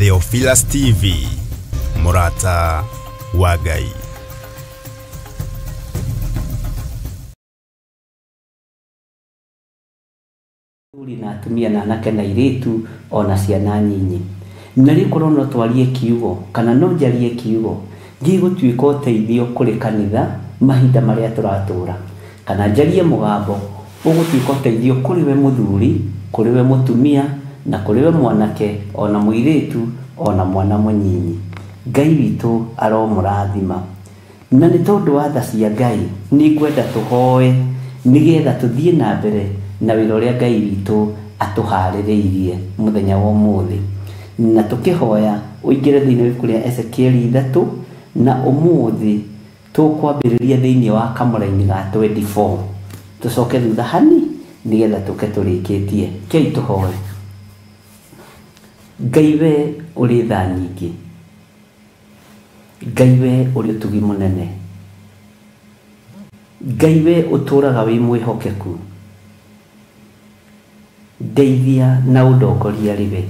Theophilus TV, mũrata wa Ngai. Athuri na atumia na anake na airĩtu ona ciana nyinyi. Na rĩkorwo no twarie kiugo kana no njarie kiugo gĩgũtuĩka ũteithio kũrĩ kanitha mahinda marĩa tũratũra, kana njarie mũgambo ũgũtuĩka ũteithio kũrĩ we mũthuri, kũrĩ we mũtumia, na kũrĩ we mwanake ona mũirĩtu ona mwana mũnyinyi. Ngai witũ aromũrathima. Na nĩ tondũ wa tha cia Ngai nĩ ngwenda tũhoe nĩgetha tũthiĩ na mbere na wĩra ũrĩa Ngai witũ atũharĩrĩirie mũthenya wa ũmũthĩ. Na tũkĩhoya ũingĩre thĩinĩ wa ibuku rĩa Ezekieli 3 na ũmũthĩ tũkwambĩrĩria thĩinĩ wa kamũraini ga 24. Tũcoke thutha hani nĩgetha tũke tũrĩkĩtie. Kei tũhoe. Ngai we ũrĩ tha nyingĩ, Ngai we ũrĩ ũtugi mũnene, Ngai we ũtũraga wĩ mwĩhokeku, ndeithia na ũndongoria rĩwe.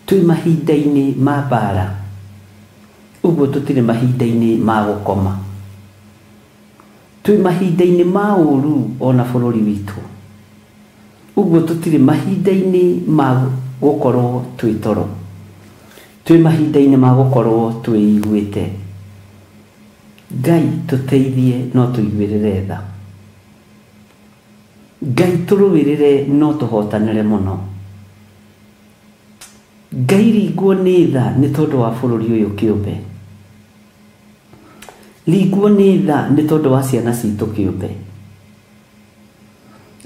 Twĩ mahinda-inĩ ma mbara, ũguo tũtirĩ mahinda-inĩ ma gũkoma. Twĩ mahinda-inĩ ma ũru ona bũrũri witũ, ũguo tũtirĩ mahinda-inĩ ma gũkorwo twĩ toro. Twĩ mahinda-inĩ ma gũkorwo twĩiguĩte. Ngai tũteithie no tũiguĩrĩre tha. Ngai tũrũĩrĩre no tũhotanĩre mũno. Ngai ringwo nĩ tha nĩ tondũ wa bũrũri ũyũ kĩũmbe. Ringwo nĩ tha nĩ tondũ wa ciana citũ kĩũmbe.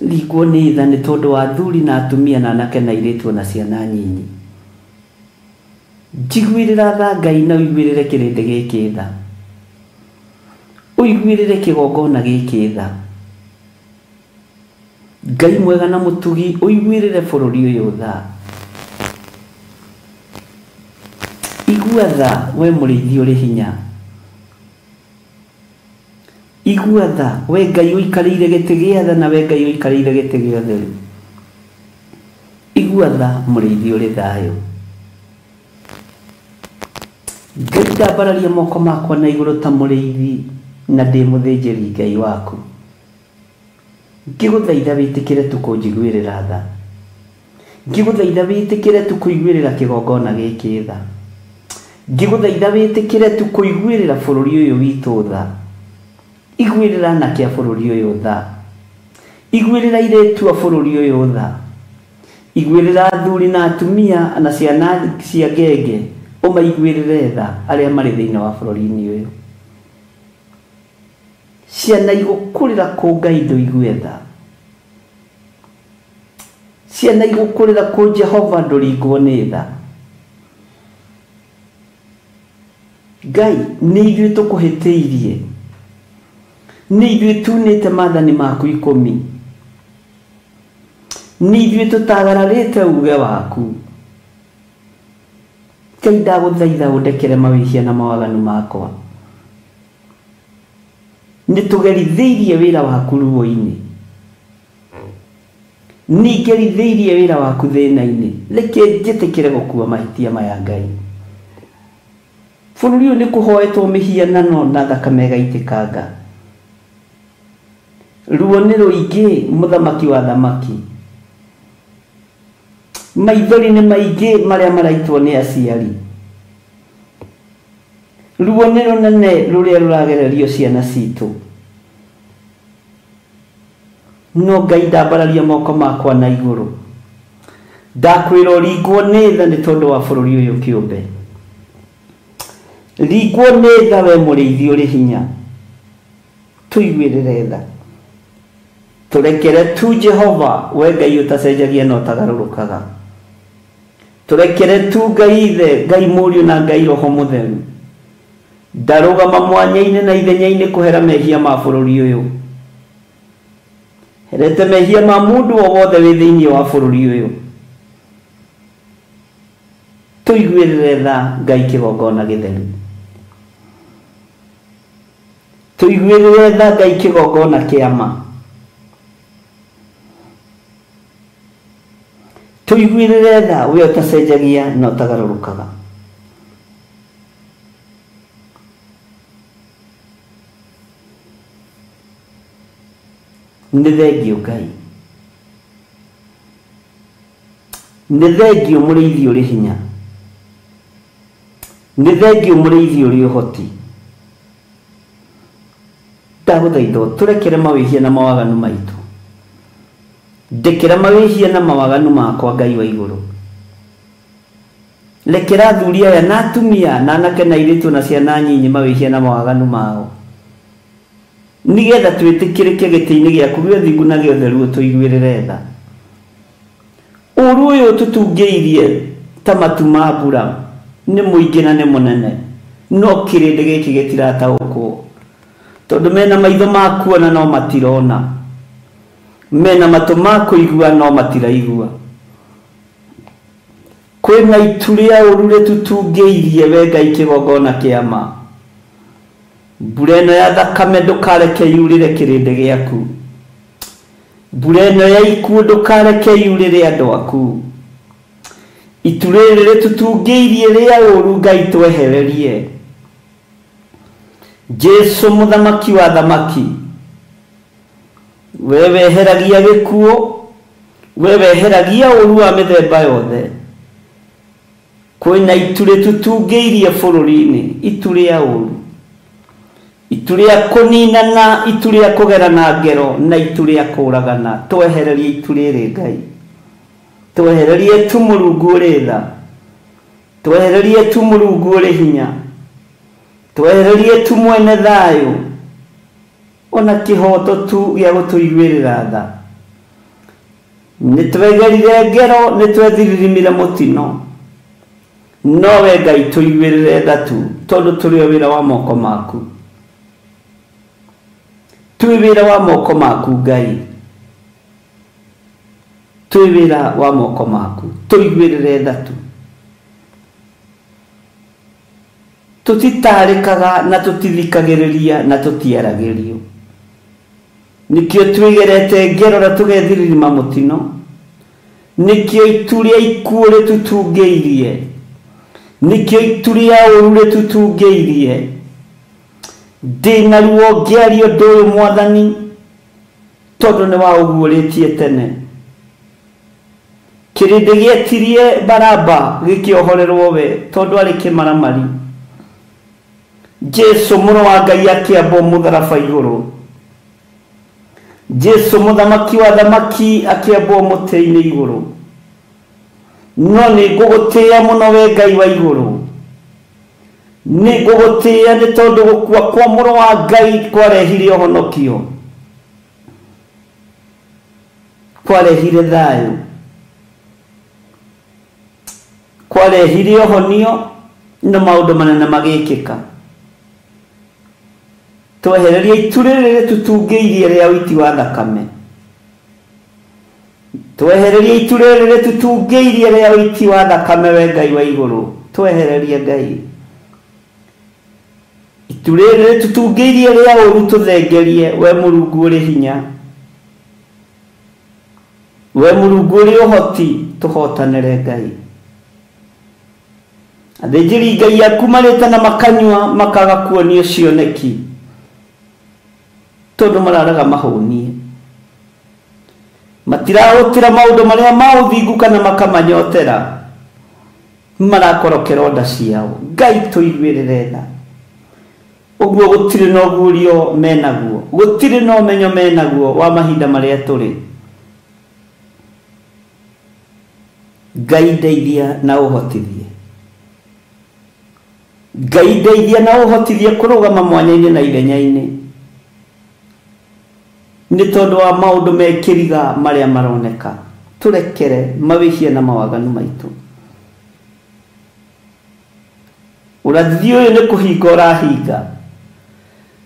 Ringwo nĩ tha nĩ tondũ wa athuri na atumia na anake na airĩtu na ciana nyinyi. Njiguĩrĩra tha Ngai na ũiguĩrĩre kĩrĩndĩ gĩkĩ tha. Ũiguĩrĩre kĩgongona gĩkĩ tha. Ngai mwega na mũtugi ũiguĩrĩre bũrũri ũyũ tha. Igua tha we mũrĩithi ũrĩ hinya. Igua tha we Ngai ũikarĩire gĩtĩ gĩa tha na we Ngai ũikarĩire gĩtĩ gĩa ũtheru. Igua tha mũrĩithi ũrĩ thayũ. Ngai ndambararia moko makwa na igũrũ ta mũrĩithi na ndĩ mũthĩnjĩri Ngai waku. Ngĩgũthaitha wĩtĩkĩre tu kũnjiguĩrĩra tha. Ngĩgũthaitha wĩtĩkĩre tu kũiguĩrĩra kĩgongona gĩkĩ tha. Ngĩgũthaitha wĩtĩkĩre tu kũiguĩrĩra bũrũri ũyũ witũ tha. Iguĩrĩra anake a bũrũri ũyũ tha. Iguĩrĩra airĩtu a bũrũri ũyũ tha. Iguĩrĩra athuri na atumia na ciana cia ngenge ũmaiguĩrĩre tha arĩa marĩ thĩinĩ wa bũrũri-inĩ ũyũ. Ciana igũkũrĩra kũ Ngai ndũigue tha. Ciana igũkũrĩra kũ Jehova ndũringwo nĩ tha. Ngai nĩ ithuĩ tũkũhĩtĩirie, nĩ ithuĩ tunĩte maathani maku 10, nĩ ithuĩ tũtagararĩte uge waku. Ngai ndagũthaitha ũndekere mawĩhia na mawaganu makwa. Nĩ tũgerithĩirie wĩra waku ruo-inĩ, nĩngerithĩirie wĩra waku thĩna-inĩ. Reke njĩtĩkĩre gũkua mahĩtia maya Ngai. Bũrũri ũyũ nĩ kũhoetwo mĩhianano na thakame ĩgaitĩkanga. Ruo nĩ rũingĩ mũthamaki wa thamaki. Maithori nĩ maingĩ marĩa maraitwo nĩ aciari. Ruo nĩ rũnene rũrĩa rũragererio ciana citũ. No Ngai ndambararia moko makwa na igũrũ. Ndakwĩra ũringwo nĩ tha nĩ tondũ wa bũrũri ũyũ kĩũmbe. Ringwo nĩ tha we mũrĩithi ũrĩ hinya. Tũiguĩrĩre tha. Tũrekere tu Jehova we Ngai ũtacenjagia na ũtagarũrũkaga. Tũrekere tu Ngai Ithe, Ngai Mũriũ na Ngai Roho Mũtheru. Ndarũgama mwanya-inĩ na ithenya-inĩ kũhera mehia ma bũrũri ũyũ. Herete mehia ma mũndũ o wothe wĩ thĩinĩ wa bũrũri ũyũ. Tũiguĩrĩre tha Ngai kĩgongona gĩtheru. Tũiguĩrĩre tha Ngai kĩgongona kĩa ma. Tũiguĩrĩre tha we ũtacenjagia na ũtagarũrũkaga. Nĩ thengio Ngai, nĩ thengio mũrĩithi ũrĩ hinya, nĩ thengio mũrĩithi ũrĩ ũhoti. Ndagũthaitha ũtũrekere mawĩhia na mawaganu maitũ. Ndekera mawĩhia na mawaganu makwa Ngai wa igũrũ. Rekera athuri aya na atumia na anake na airĩtu na ciana nyinyi mawĩhia na mawaganu mao, nĩgetha twĩtĩkĩrĩke gĩtĩ-inĩ gĩaku gĩa ũthingu na gĩa ũtheru, ũtũiguĩrĩre tha. Ũũru ũyũ ũtũtungĩirie ta matu ma mbura nĩ mũingĩ na nĩ mũnene, no kĩrĩndĩ gĩkĩ gĩtirataũkwo, tondũ mena maitho ma kuona no matirona, mena matũ ma kũigua no matiraigua. Kwĩna itu rĩa ũũru rĩtũtungĩirie we Ngai kĩgongona kĩa ma. Mbura ĩno ya thakame ndũkareke yurĩre kĩrĩndĩ gĩaku. Mbura ĩno ya ikuũ ndũkareke yurĩre andũ aku. Itu rĩrĩ rĩtũtungĩirie rĩa ũũru Ngai twehererie. Jesu mũthamaki wa thamaki, we weheragia gĩkuũ, we weheragia ũũru wa mĩthemba yothe. Kwĩna itu rĩtũtungĩirie bũrũri-inĩ, itu rĩa ũũru, itu rĩa kũninana, itu rĩa kũgerana ngero, na itu rĩa kũragana. Twehererie itu rĩrĩ Ngai, twehererie tu Mũrungu ũrĩ tha, twehererie tu Mũrungu ũrĩ hinya, twehererie tu mwene thayũ, ona kĩhoto tu gĩa gũtũiguĩrĩra tha. Nĩ twegerire ngero, nĩ twethiririmire mũtino, no we Ngai tũiguĩrĩre tha tu, tondũ tũrĩ o wĩra wa moko maku. Twĩ wĩra wa moko maku Ngai, twĩ wĩra wa moko maku, tũiguĩrĩre tha tu. Tũtitarĩkaga na tũtithikagĩrĩria na tũtiaragĩrio. Nĩkĩo twĩgerete ngero na tũgethirima mũtino. Nĩkĩo itu rĩa ikuũ rĩtũtungĩirie. Nĩkĩo itu rĩa ũũru rĩtũtungĩirie. Ndĩna ruo ngĩaria ũndũ ũyũ Mwathani, tondũ nĩ waũguũrĩtie tene. Kĩrĩndĩ gĩetirie Baraba gĩkĩohorerwo we, tondũ arĩ kĩmaramari. Jesu mũrũ wa Ngai akĩambwo mũtharaba igũrũ. Jesu mũthamaki wa thamaki akĩambwo mũtĩ-inĩ igũrũ. No nĩ ngũgũtĩĩa mũno we Ngai wa igũrũ. Nĩ ngũgũtĩĩa nĩ tondũ gũkua kwa mũrũ wa Ngai kwarehire ũhonokio, kwarehire thayũ, kwarehire ũhonio, na maũndũ manene magĩkĩka. Twehererie itu rĩrĩ rĩtũtungĩirie rĩa ũiti wa thakame. Twehererie itu rĩrĩ rĩtũtungĩirie rĩa ũiti wa thakame we Ngai wa igũrũ. Twehererie Ngai itu rĩrĩ rĩtũtungĩirie rĩa ũũru, tũthengerie we Mũrungu ũrĩ hinya, we Mũrungu ũrĩ ũhoti, tũhotanĩre Ngai. Athĩnjĩri Ngai aku marĩte na makanyua makaga kuonio cioneki, tondũ mararaga mahũnie. Matirahũtĩra maũndũ marĩa ma ũthingu kana makamanyotera, marakorokera nda ciao. Ngai tũiguĩrĩre tha. Ũguo gũtirĩ na ũguũrio menaguo, gũtirĩ na ũmenyo menaguo wa mahinda marĩa tũrĩ. Ngai ndeithia na ũhotithie. Ngai ndeithia na ũhotithie kũrũgama mwanya-inĩ na ithenya-inĩ, nĩ tondũ wa maũndũ mekĩriga marĩa maroneka. Tũrekere mawĩhia na mawaganu maitũ. Ũrathi ũyũ nĩ kũhinga ũrahinga,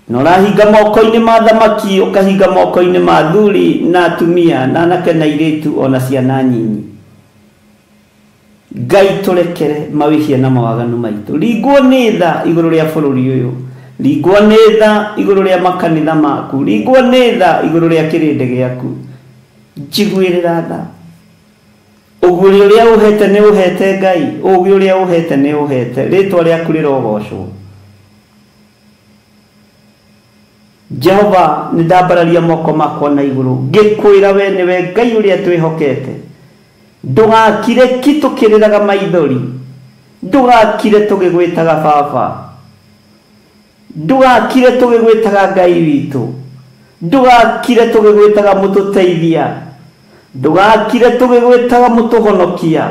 na ũrahinga moko-inĩ ma thamaki, ũkahinga moko-inĩ ma athuri na atumia na anake na airĩtu ona ciana nyinyi. Ngai tũrekere mawĩhia na mawaganu maitũ. Ringwo nĩ tha igũrũ rĩa bũrũri ũyũ, ringwo nĩ tha igũrũ rĩa makanitha maku, ringwo nĩ tha igũrũ rĩa kĩrĩndĩ gĩaku. Njiguĩrĩra tha. Ũguũrio ũrĩa ũhete nĩ ũhete Ngai, ũũgĩ ũrĩa ũhete nĩ ũhete, rĩtwa rĩaku rĩrogocwo. Jehova, nĩ ndambararia moko makwa na igũrũ ngĩkwĩra we nĩwe Ngai ũrĩa twĩhokete. Ndũgakire ki tũkĩrĩraga maithori, ndũgakire tũgĩgwĩtaga baba, ndũgakire tũgĩgwĩtaga Ngai witũ, ndũgakire tũgĩgwĩtaga mũtũteithia, ndũgakire tũgĩgwĩtaga mũtũhonokia,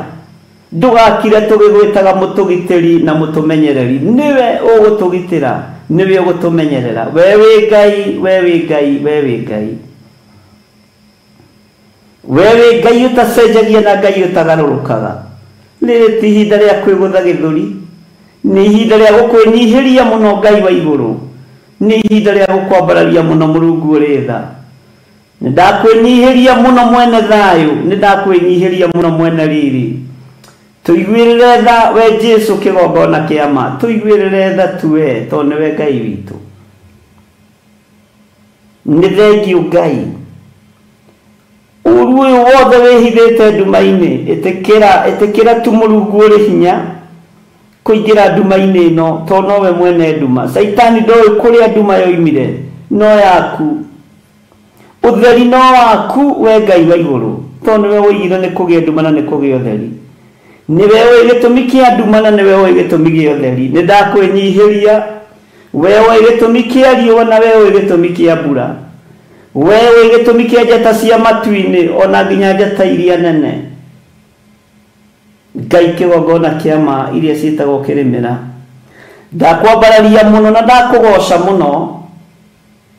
ndũgakire tũgĩgwĩtaga mũtũgitĩri na mũtũmenyereri. Nĩwe ũgũtũgitĩra, nĩwe ũgũtũmenyerera. We wĩ Ngai, we wĩ Ngai, we wĩ Ngai. We wĩ Ngai ũtacenjagia na Ngai ũtagarũrũkaga. Rĩrĩ ti ihinda rĩa kwĩgũtha gĩthũri, nĩ ihinda rĩa gũkwĩnyihĩria mũno Ngai wa igũrũ, nĩ ihinda rĩa gũkwambararia mũno Mũrungu ũrĩ tha. Nĩ ndakwĩnyihĩria mũno mwene thayũ, nĩ ndakwĩnyihĩria mũno mwene riri. Tũiguĩrĩre tha we Jesu kĩgongona kĩa ma, tũiguĩrĩre tha tuwe tondũ nĩwe Ngai witũ. Nĩ thengiũ Ngai. Ũru ũyũ wothe wĩhithĩte nduma-inĩ, ĩtĩkĩra, ĩtĩkĩra tu Mũrungu ũrĩ hinya kũingĩra nduma-inĩ ĩno, tondũ nowe mwene nduma. Caitani ndoĩ kũrĩa nduma yoimire, no yaku. Ũtheri no waku we Ngai wa igũrũ, tondũ nĩwe woigire nĩ kũgĩe nduma na nĩ kũgĩe ũtheri. Nĩwe ũĩ gĩtũmi kĩa nduma na nĩwe ũĩ gĩtũmi gĩa ũtheri. Nĩ ndakwĩnyihĩria, we ũĩ gĩtũmi kĩa riũa na we ũĩ gĩtũmi kĩa mbura, we ũĩ gĩtũmi kĩa njata cia matu-inĩ ona nginya njata iria nene. Ngai kĩgongona kĩa ma iria ciĩtagwo kĩrĩmĩra, ndakwambararia mũno na ndakũgoca mũno.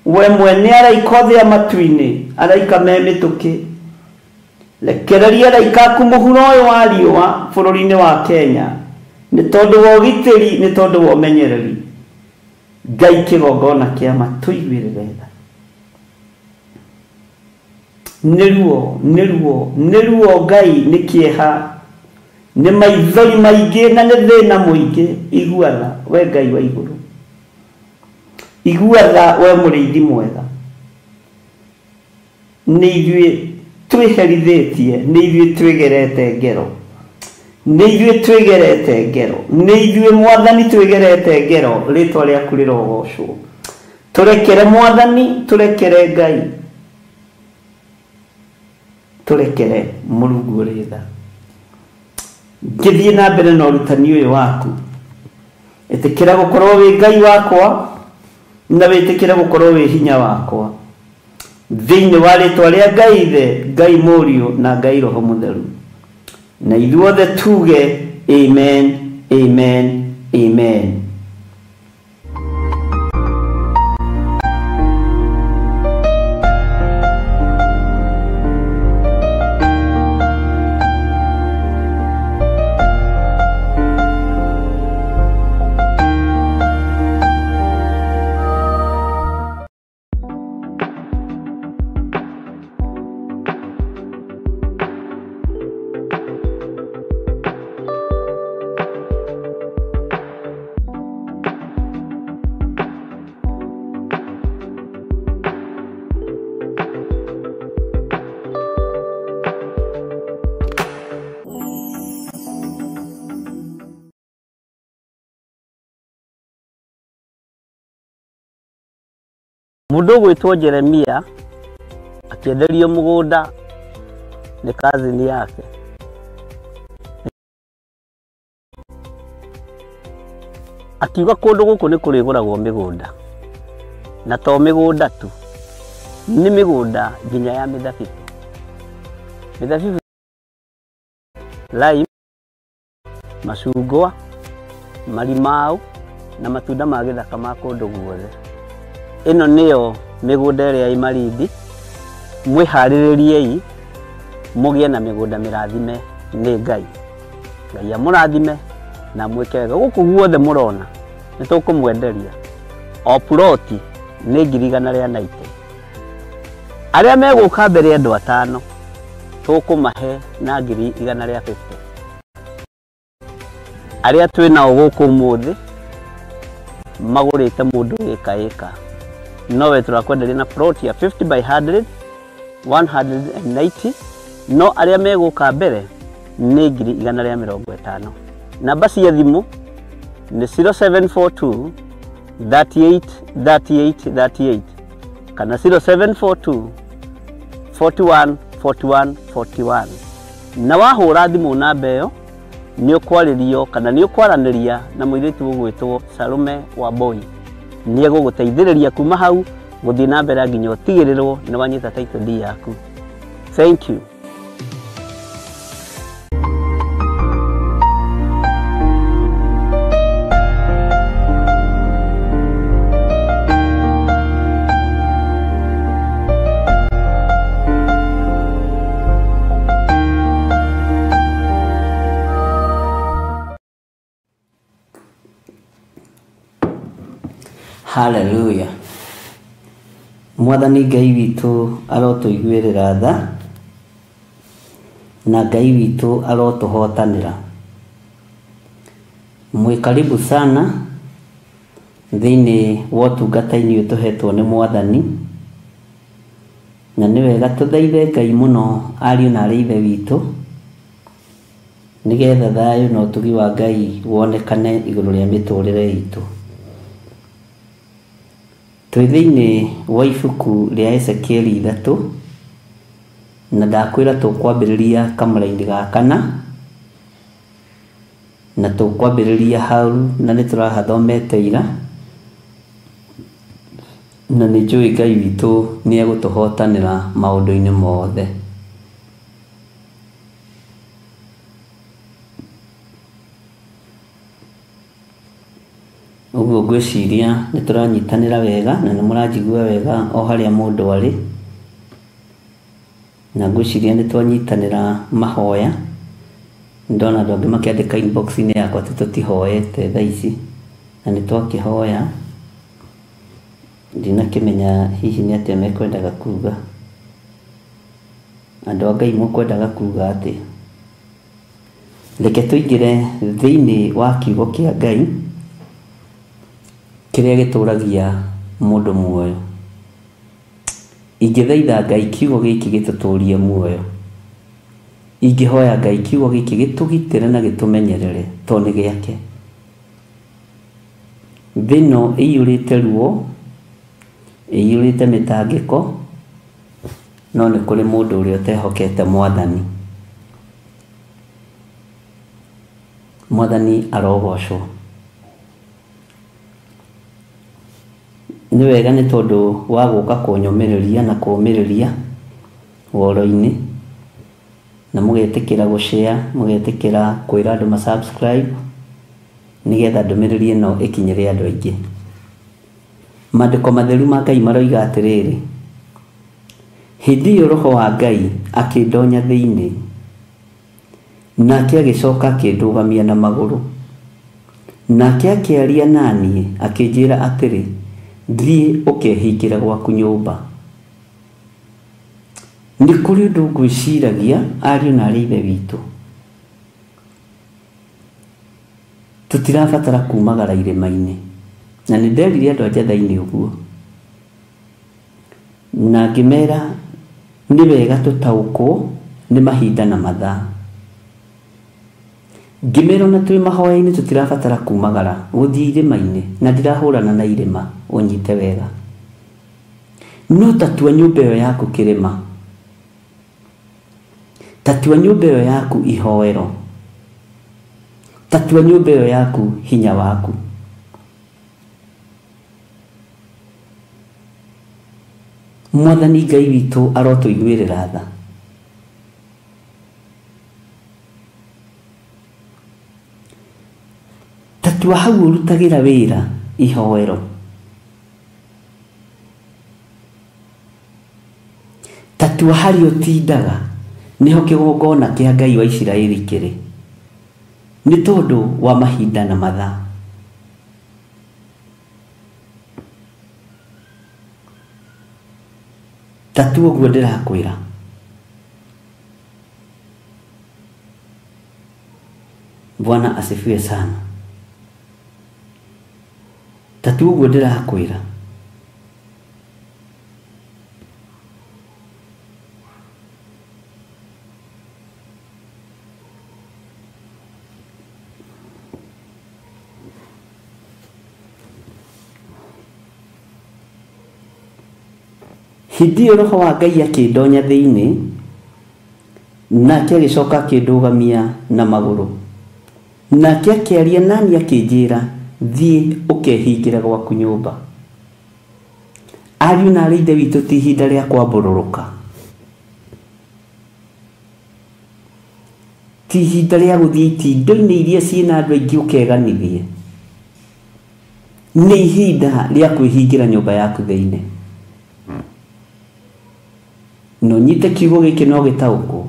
We mwene araika othe a matu-inĩ, araika me mĩtũkĩ. Rekereria araika aku mũhuro ũyũ wa riũa bũrũri-inĩ wa Kenya, nĩ tondũ wa ũgitĩri, nĩ tondũ wa ũmenyereri. Ngai kĩgongona kĩa ma, tũiguĩrĩre tha. Nĩ ruo, nĩ ruo, nĩ ruo Ngai, nĩ kĩeha, nĩ maithori maingĩ na nĩ thĩna mũingĩ. Igua tha we Ngai wa igũrũ, igua tha we mũrĩithi mwega. Nĩ ithuĩ twĩherithĩtie, nĩ ithuĩ twĩgerete ngero, nĩ ithuĩ twĩgerete ngero, nĩ ithuĩ Mwathani twĩgerete ngero. Rĩtwa rĩaku rĩrogocwo. Tũrekere Mwathani, tũrekere Ngai, tũrekere Mũrungu ũrĩ tha. Ngĩthiĩ na mbere na ũrutani ũyũ waku, ĩtĩkĩra gũkorwo wĩ Ngai wakwa na wĩtĩkĩre gũkorwo wĩ hinya wakwa, thĩinĩ wa rĩtwa rĩa Ngai Ithe, Ngai Mũriũ na Ngai Roho Mũtheru. Na ithuothe tuge amen, amen, amen. Mũndũ ũgwĩtwo Jeremia akĩenderio mũgũnda nĩ kazini yake. Akiuga kũndũ gũkũ nĩ kũrĩgũragwo mĩgũnda, na to mĩgũnda tu, nĩ mĩgũnda nginya ya mĩthabibũ. Mĩthabibũ, lime, macungwa, marimau na matunda ma gĩthaka ma kũndũ guothe. Ĩno nĩyo mĩgũnda ĩrĩa ĩ Malindi. Mwĩharĩrĩriei mũgĩe na mĩgũnda mĩrathime nĩ Ngai. Ngai amũrathime na mwĩke wega. Gũkũ guothe mũrona nĩ tũkũmwenderia o ploti nĩ 190,000. Arĩa megũka mbere andũ atano tũkũmahe na 150,000. Arĩa twĩ nao gũkũ ũmũthĩ magũrĩte mũndũ ĩka ĩka, nowe tũrakwenderia na plot ya 50 by 100 190, no arĩa megũka mbere Nĩ 150,000. Namba cia thimũ nĩ 0742 38 38 38 kana 0742 41 41 41. Na wahũra thimũ namba ĩyo nĩ ũkwarĩrio kana nĩ ũkwaranĩria na mũirĩtu ũgwĩtwo Salome Wambui. Nĩ egũgũteithĩrĩria kuma hau gũthiĩ na mbere nginya ũtigĩrĩrwo nĩ wanyita title deed yaku. Thank you. Hallelujah. Mwathani Ngai witũ arotũiguĩrĩra tha na Ngai witũ arotũhotanĩra. Mwĩ karibu sana thĩinĩ wa ũtungata-inĩ ũyũ tũhetwo nĩ Mwathani, na nĩ wega tũthaithe Ngai mũno ariũ na arĩ ithe witũ nĩgetha thayũ na ũtugi wa Ngai wonekane igũrũ rĩa mĩtũrĩre itũ. Twĩ thĩinĩ wa ibuku rĩa Ezekieli 3 na ndakwĩra tũkwambĩrĩria kamũra-inĩ ga kana na tũkwambĩrĩria hau na nĩ tũrahathomete ira na nĩ njũĩ Ngai witũ nĩ egũtũhotanĩra maũndũ-inĩ mothe. Ũguo ngwĩciria nĩ tũranyitanĩra wega na nĩ mũranjigua wega o harĩa mũndũ arĩ, na ngwĩciria nĩ twanyitanĩra mahoya. Ndona andũ angĩ makĩandĩka inbox-inĩ yakwa atĩ tũtihoete thaa ici, na nĩ twakĩhoya. Ndinakĩmenya hihi nĩ atĩa mekwendaga kuga. Andũ a Ngai mũkwendaga kuga atĩa? Reke tũingĩre thĩinĩ wa kiugo kĩa Ngai kĩrĩa gĩtũragia mũndũ muoyo. Ingĩthaitha Ngai kiugo gĩkĩ gĩtũtũrie muoyo. Ingĩhoya Ngai kiugo gĩkĩ gĩtũgitĩre na gĩtũmenyerere tondũ nĩ gĩake. Thĩ ĩno ĩiyũrĩte ruo, ĩiyũrĩte mĩtangĩko, no nĩ kũrĩ mũndũ ũrĩa ũtehokete Mwathani. Mwathani arogocwo. Nĩ wega nĩ tondũ wa gũka kũnyũmĩrĩria na kũũmĩrĩria ũhoro-inĩ, na mũgetĩkĩra gũshare, mũgetĩkĩra kwĩra andũ ma subscribe nĩgetha ndũmĩrĩri ĩno ĩkinyĩre andũ aingĩ. Maandĩko matheru ma Ngai maroiga atĩrĩrĩ, hĩndĩ ĩyo Roho wa Ngai akĩndonya thĩinĩ, nake agĩcoka akĩndũgamia na magũrũ, nake akĩaria na niĩ akĩnjĩra atĩrĩ, thiĩ ũkehingĩre gwaku nyũmba. Nĩ kũrĩ ũndũ ngwĩciragia ariũ na arĩ ithe witũ, tũtirabatara kumagara irĩma-inĩ, na nĩ nderire andũ a Njetha-inĩ ũguo, na ngĩmera nĩ wega tũtaũkwo nĩ mahinda na mathaa. Ngĩmera ona twĩ mahoya-inĩ tũtirabatara kumagara gũthiĩ irĩma-inĩ, na ndirahũrana na irĩma, ũnyite wega. No tatua nyũmba ĩyo yaku kĩrĩma, tatua nyũmba ĩyo yaku ihoero, tatua nyũmba ĩyo yaku hinya waku. Mwathani Ngai witũ arotũiguĩrĩra tha. Tatua hau ũrutagĩra wĩra ihoero, tatua harĩa ũtindaga nĩho kĩgongona kĩa Ngai wa Isiraeli kĩrĩ, nĩ tondũ wa mahinda na mathaa. Tatua ũguo ndĩrakwĩra. Bwana asifiwe sana. Tatua ũguo ndĩrakwĩra. Hĩndĩ ĩyo roho wa Ngai akĩndonya thĩinĩ, nake agĩcoka akĩndũgamia na magũrũ. Nake akĩaria nani akĩnjĩra, thiĩ ũkehingĩre gwaku nyũmba. Ariũ na aarĩ a Ithe witũ, ti ihinda rĩa kwambũrũrũka, ti ihinda rĩa gũthiĩ itindo-inĩ iria ciĩna andũ aingĩ ũkeganithie. Nĩ ihinda rĩa kwĩhingĩra nyũmba yaku thĩinĩ. Na ũnyite kiugo gĩkĩ no gĩtaũkwo.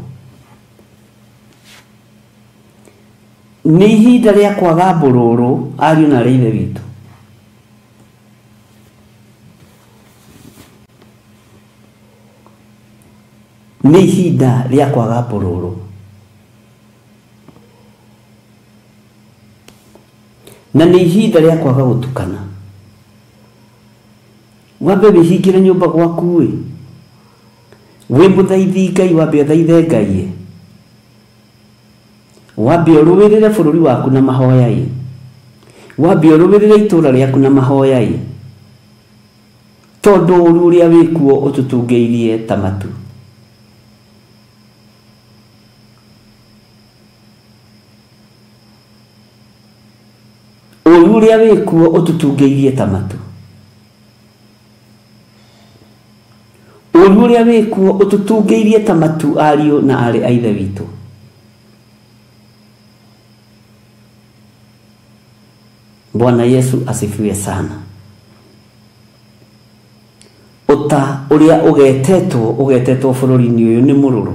Nĩ ihinda rĩa kwaga mbũrũrũ, ariũ na aarĩ a Ithe witũ. Nĩ ihinda rĩa kwaga mbũrũrũ. Na nĩ ihinda rĩa kwaga gũtukana. Wambe wĩhingĩre nyũmba gwaku ĩ, wĩ mũthaithi Ngai, wambe ũthaithe Ngai ĩ, wambe ũrũĩrĩre bũrũri waku na mahoya ĩ, wambe ũrũĩrĩre itũũra rĩaku na mahoya ĩ, tondũ ũũru ũrĩa wĩkuo ũtũtungĩirie ta matu. Ũũru ũrĩa wĩkuo ũtũtungĩirie ta matu. Ũũru ũrĩa wĩkuo ũtũtungĩirie ta matu, ariũ na aarĩ a Ithe witũ. Bwana Yesu asifiwe sana. Ũta ũrĩa ũgetetwo bũrũri-inĩ ũyũ nĩ mũrũrũ.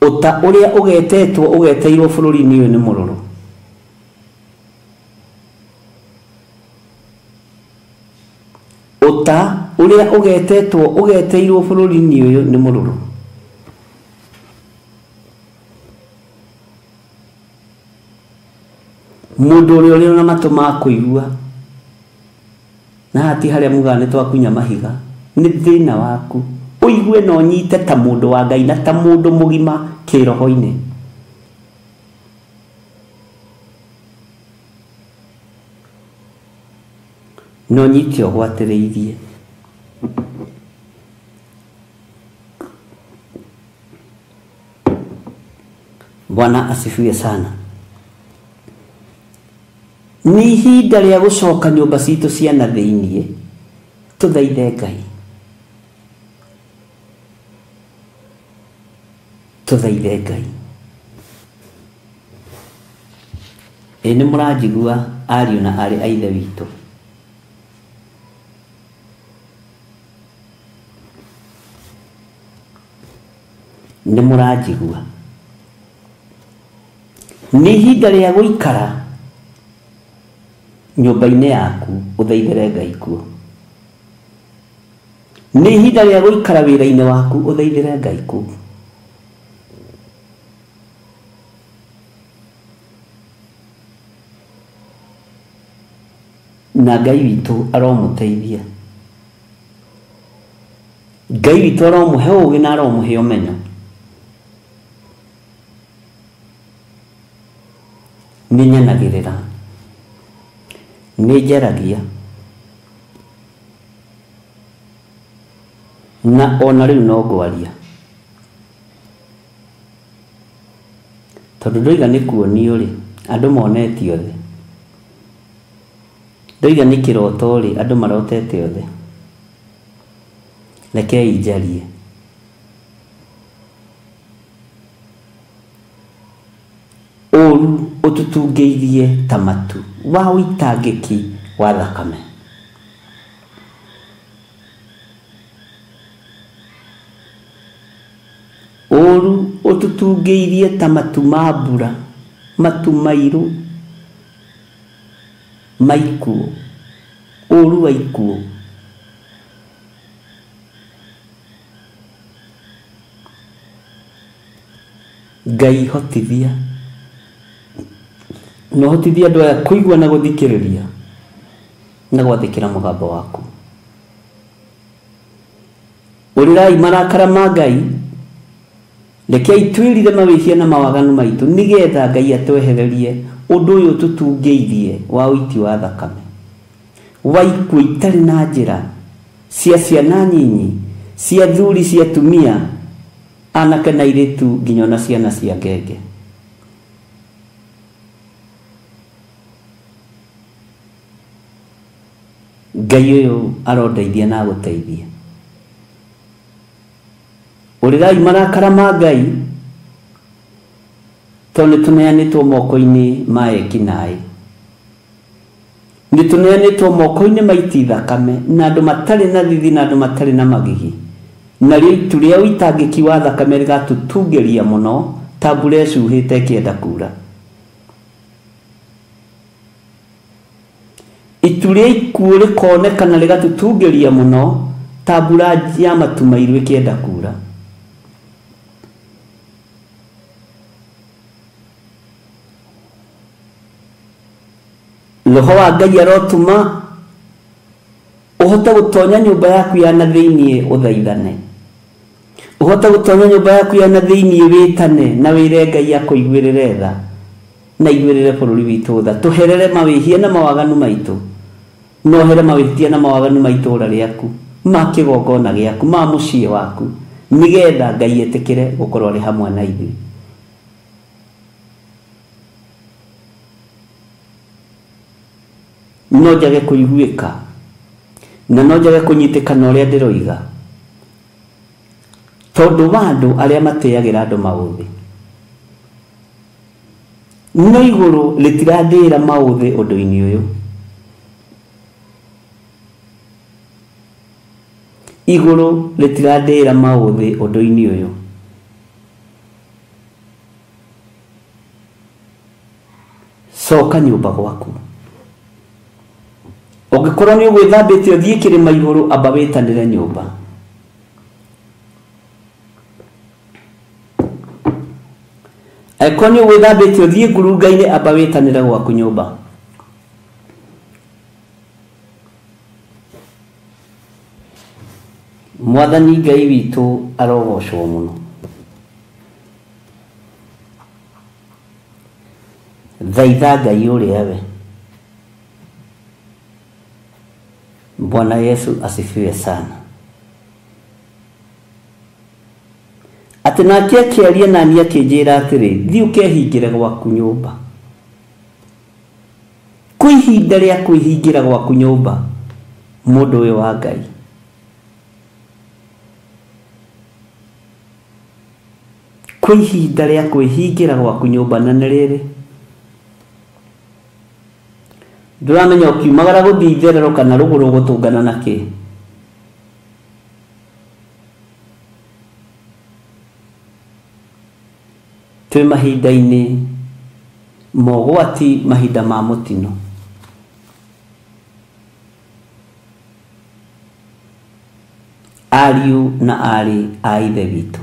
Ũta ũrĩa ũgeteirwo bũrũri-inĩ ũyũ nĩ mũrũrũ. Ũta ũrĩa ũgeteirwo bũrũri-inĩ ũyũ nĩ mũrũrũ. Mũndũ ũrĩa ũrĩ na matũ ma kũigua, na hati harĩa mugaga nĩ twakunya mahiga, nĩ thĩna waku. Ũigue na ũnyite ta mũndũ wa Ngai na ta mũndũ mũgima kĩroho-inĩ. No nyite ũgwatĩrĩirie. Bwana asifiwe sana. Nĩ ihinda rĩa gũcoka nyũmba citũ cia na thĩiniĩ, tũthaithe Ngai. Tũthaithe Ngai. Ĩ nĩ mũranjigua ariũ na aarĩ a Ithe witũ? Nĩ mũranjigua? Nĩ ihinda rĩa gũikara nyũmba-inĩ yaku ũthaithere Ngai kuo. Nĩ ihinda rĩa gũikara wĩra-inĩ waku ũthaithere Ngai kuo. Na Ngai witũ aromũteithia. Ngai witũ aromũhe ũũgĩ na aromũhe ũmenyo. Nĩ nyanagĩrĩra, nĩ njaragia, na ona rĩu no ngwaria. Tondũ ndoiga nĩ kuonio rĩ, andũ monete othe. Ndoiga nĩ kĩroto rĩ, andũ marotete othe. Rekei njarie. Ũũru ũtũtungĩirie ta matu wa ũitangĩki wa thakame. Ũũru ũtũtungĩirie ta matu ma mbura, matu mairũ, ma ikuũ, ũũru wa ikuũ. Ngai hotithia, na ũhotithie andũ aya kũigua na gũthikĩrĩria na gwathĩkĩra mũgambo waku. Ũrĩrai marakara ma Ngai, rekei twĩrire mawĩhia na mawaganu maitũ, nĩgetha Ngai atwehererie ũndũ ũyũ tũtungĩirie wa ũiti wa thakame. wa ikuũ itarĩ na njĩra cia ciana nyinyi, cia thuri, cia atumia, anake na airĩtu, nginya ona ciana cia ngenge. Ngai ũyũ arondeithia na agũteithia. Ũrĩrai marakara ma Ngai, tondũ nĩtũneanĩtwo moko-inĩ ma ekinaĩ, nĩtũneanĩtwo moko-inĩ ma iti thakame, na andũ matarĩ na thithi, na andũ matarĩ na magigi. Narĩo itu rĩa ũitangĩki wa thakame rĩgatũtungĩria mũno ta mbura ĩcuhĩte ĩkĩenda kura. Itu rĩa ikuũ rĩkonekana rĩgatũtungĩria mũno ta mbura ya matu mairũ ĩkĩenda kura. Roho wa Ngai arotũma ũhote gũtonya nyũmba yaku ya na thĩiniĩ ũthaithane, ũhote gũtonya nyũmba yaku ya na thĩiniĩ wĩtane na wĩre Ngai akũiguĩrĩre tha na iguĩrĩre bũrũri witũ tha. Tũherere mawĩhia na mawaganu maitũ, na ũhere mawĩhia na mawaganu ma itũũra rĩaku, ma kĩgongona gĩaku, ma mũciĩ waku, nĩgetha Ngai etĩkĩre gũkorwo arĩ hamwe na ithuĩ. No njage kũiguĩka na no njage kũnyitĩka na ũrĩa ndĩroiga, tondũ wa andũ arĩa matĩagĩra andũ maũthĩ. No igũrũ rĩtirandĩĩra maũthĩ ũndũ-inĩ ũyũ. Igũrũ rĩtirandĩĩra maũthĩ ũndũ-inĩ ũyũ. Coka nyũmba gwaku. Ũngĩkorwo nĩ ũgwĩthambĩte ũthiĩ kĩrĩma igũrũ, amba wĩtanĩre nyũmba. Angĩkorwo nĩ ũgwĩthambĩte ũthiĩ ngurunga-inĩ, amba wĩtanĩre gwaku nyũmba. Mwathani Ngai witũ arogocwo mũno. Thaitha Ngai ũrĩa we. Bwana Yesu asifiwe sana. Atĩ nake akĩaria nani akĩnjĩra atĩrĩ, thiĩ ũkehingĩre gwaku nyũmba. Kwĩ ihinda rĩa kwĩhingĩra gwaku nyũmba, mũndũ ũyũ wa Ngai. Kwĩ ihinda rĩa kwĩhingĩra gwaku nyũmba, na nĩ rĩrĩ. Ndũramenya ũkiumagara gũthiĩ itherero kana rũgũrũ ũgũtũngana na kĩ. Twĩ mahinda-inĩ mogwati, mahinda ma mũtino. Ariũ na aarĩ a Ithe witũ,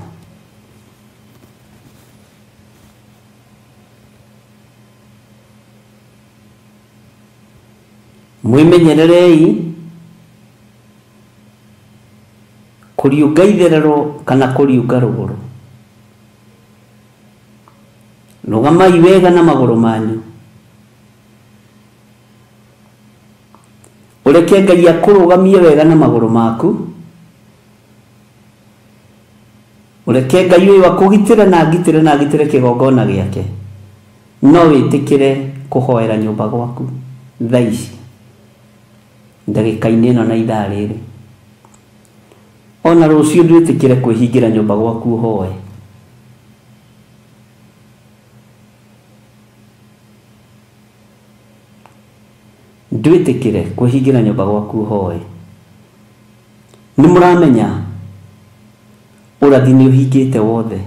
mwĩmenyererei kũriũnga itherero kana kũriũnga rũgũrũ. Rũgamai wega na magũrũ manyu. Ũreke Ngai akũrũgamie wega na magũrũ maku. Ũreke Ngai ũyũ akũgitĩre na agitĩre na agitĩre kĩgongona gĩake. No wĩtĩkĩre kũhoera nyũmba gwaku thaa ici, ndagĩka-inĩ ĩno na ithaa rĩrĩ. Ona rũciũ ndwĩtĩkĩre kwĩhingĩra nyũmba gwaku ũhoe. Ndwĩtĩkĩre kwĩhingĩra nyũmba gwaku ũhoe. Nĩ mũramenya ũrathi nĩ ũhingĩte wothe.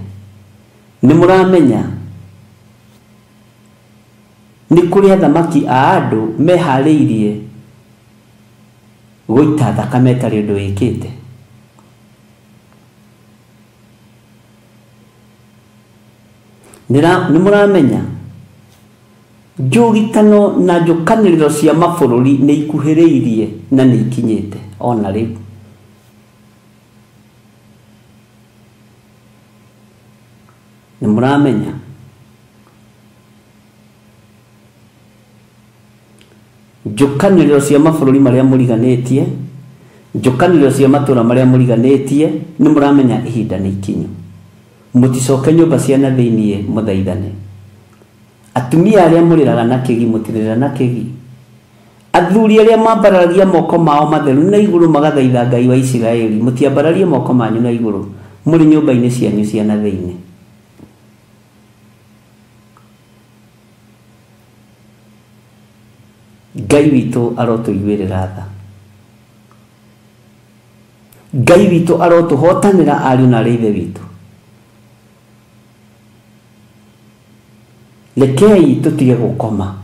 Nĩ mũramenya nĩ kũrĩ athamaki a andũ meharĩirie gũita thakame ĩtarĩ ũndũ wĩkĩte. Nĩ mũramenya njũgitano na njũkanĩrĩro cia mabũrũri nĩ ikuhĩrĩirie na nĩ ikinyĩte ona rĩu. Nĩ mũramenya Njũkanĩrĩro cia mabũrũri marĩa mũriganĩtie, njũkanĩrĩro cia matũũra marĩa mũriganĩtie, nĩ mũramenya ihinda nĩ ikinyu. Mũticoke nyũmba cia na thĩiniĩ mũthaithane. Atumia arĩa mũrĩraga na kĩgi mũtirĩra na kĩgi. Athuri arĩa mambararagia moko mao matheru na igũrũ magathaitha Ngai wa Isiraeli, mũtiambararie moko manyu na igũrũ mũrĩ nyũmba-inĩ cianyu cia na thĩiniĩ. Ngai witũ arotũiguĩrĩra tha. Ngai witũ arotũhotanĩra ariũ na arĩ ithe witũ. Rekei tũtige gũkoma.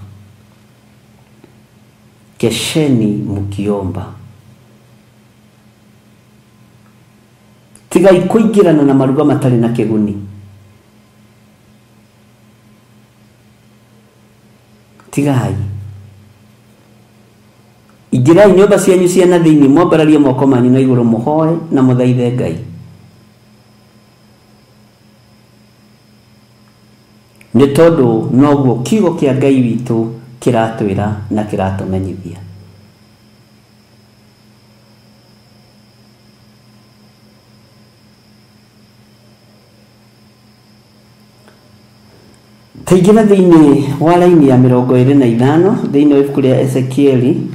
Kesheni mukiomba. Tigai kũingĩrana na maruga matarĩ na kĩguni. Tigai. Ingĩrai nyũmba cianyu cia na thĩiniĩ, mwambararie moko manyu na igũrũ, mũhoe na mũthaithe Ngai. Nĩ tondũ noguo kiugo kĩa Ngai witũ kĩratwĩra na kĩratũmenyithia. Taingĩra thĩiniĩ wa raini ya 25 thĩiniĩ wa ibuku rĩa Ezekieli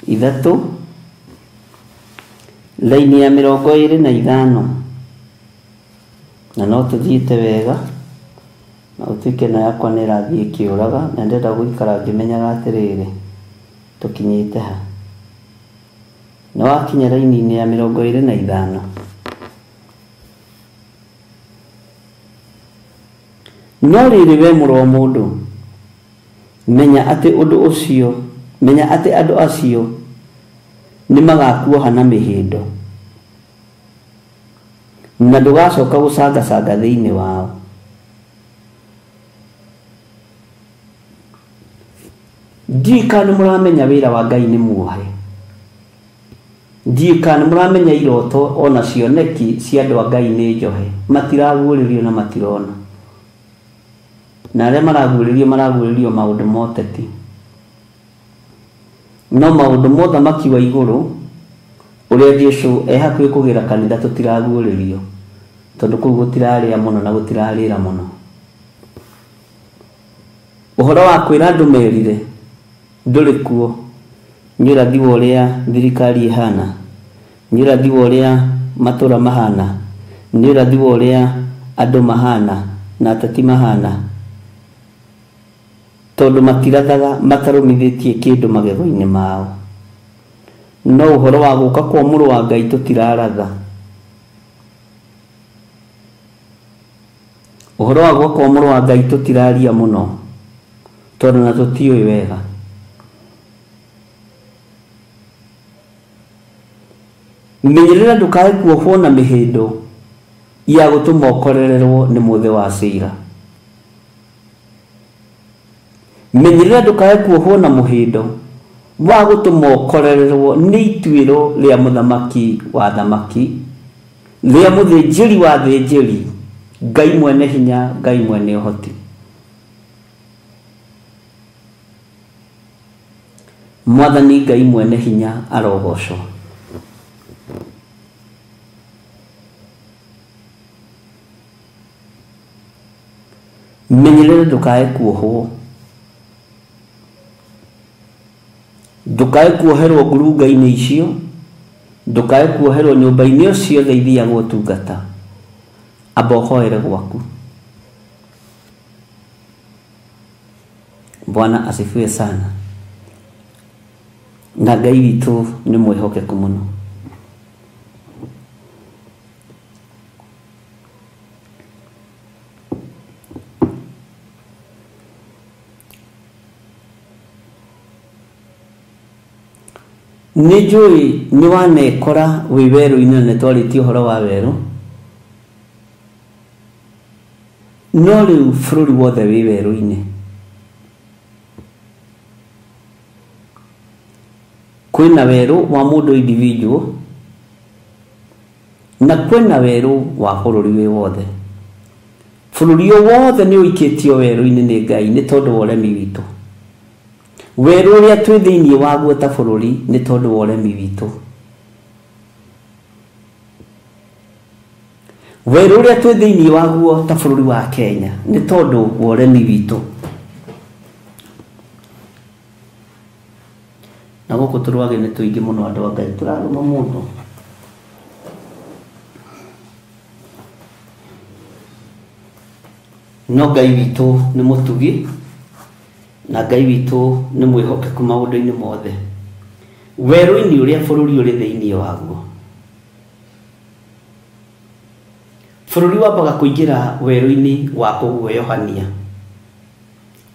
3, raini ya 25, na no tũthiĩte wega na ũtuĩke na yakwa nĩ ĩrathiĩ ĩkĩũraga, na ndĩrenda gũikara ngĩmenyaga atĩrĩrĩ tũkinyĩte ha. Nĩ wakinya raini-inĩ ya 25. No rĩrĩ we mũrũ wa mũndũ, menya atĩ ũndũ ũcio, menya atĩ andũ acio nĩ magakuoha na mĩhĩndo, na ndũgacoka gũcangacanga thĩinĩ wao. Ndiũĩ kana nĩ mũramenya wĩra wa Ngai nĩ muohe. Ndiũĩ kana nĩ mũramenya iroto ona cioneki cia andũ a Ngai nĩ njohe. Matiraguũrĩrio na matirona. Na arĩa maraguũrĩrio maraguũrĩrio maũndũ ma ũteti. No maũndũ ma ũthamaki wa igũrũ ũrĩa Jesũ e hakuhĩ kũgĩra kanitha tũtiraguũrĩrio, tondũ kũu gũtirarĩa mũno na gũtirarĩra mũno. Ũhoro wa kwĩra andũ merire ndũrĩ kuo. Nĩ ũrathi wa ũrĩa thirikari ĩhana, nĩ ũrathi wa ũrĩa matũũra mahana, nĩ ũrathi wa ũrĩa andũ mahana na ateti mahana, tondũ matirathaga matarũmithĩtie kĩndũ magego-inĩ mao. No ũhoro wa gũka kwa mũrũ wa Ngai tũtiraratha. Ũhoro wa gũka kwa mũrũ wa Ngai tũtiraria mũno, tondũ na tũtiũĩ wega. Menyerera ndũkae kuohwo na mĩhĩndo ya gũtũma ũkorererwo nĩ mũthĩ wa cira. Menyerera ndũkae kuohwo na mũhĩndo wa gũtũma ũkorererwo nĩ ituĩro rĩa mũthamaki wa thamaki, rĩa mũthĩnjĩri wa thĩnjĩri, Ngai mwene hinya, Ngai mwene ũhoti. Mwathani Ngai mwene hinya arogocwo. Menyerera ndũkae kuohwo, ndũkae kuoherwo ngurunga-inĩ icio, ndũkae kuoherwo nyũmba-inĩ o ciothe ithiagwo ũtungata. Amba ũhoere gwaku. Bwana asifiwe sana. Na Ngai witũ nĩ mwĩhokeku mũno. Nĩ njũĩ nĩ wanekora wĩ werũ-inĩ na nĩ twarĩtie ũhoro wa werũ, no rĩu bũrũri wothe wĩ werũ-inĩ. Kwĩna werũ wa mũndũ individual na kwĩna werũ wa bũrũri wĩ wothe. Bũrũri o wothe nĩ ũikĩtio werũ-inĩ nĩ Ngai nĩ tondũ wa ũremi witũ. Werũ ũrĩa twĩ thĩinĩ waguo ta bũrũri nĩ tondũ wa ũremi witũ. Werũ ũrĩa twĩ thĩinĩ waguo ta bũrũri wa Kenya nĩ tondũ wa ũremi witũ. Na gũkũ tũrwage nĩ tũingĩ mũno andũ a Ngai, tũrarũma mũndũ. No Ngai witũ nĩ mũtugi na Ngai witũ nĩ mwĩhokeku maũndũ-inĩ mothe. Werũ-inĩ ũrĩa bũrũri ũrĩ thĩinĩ waguo, bũrũri wambaga kũingĩra werũ-inĩ wa kũguoyohania,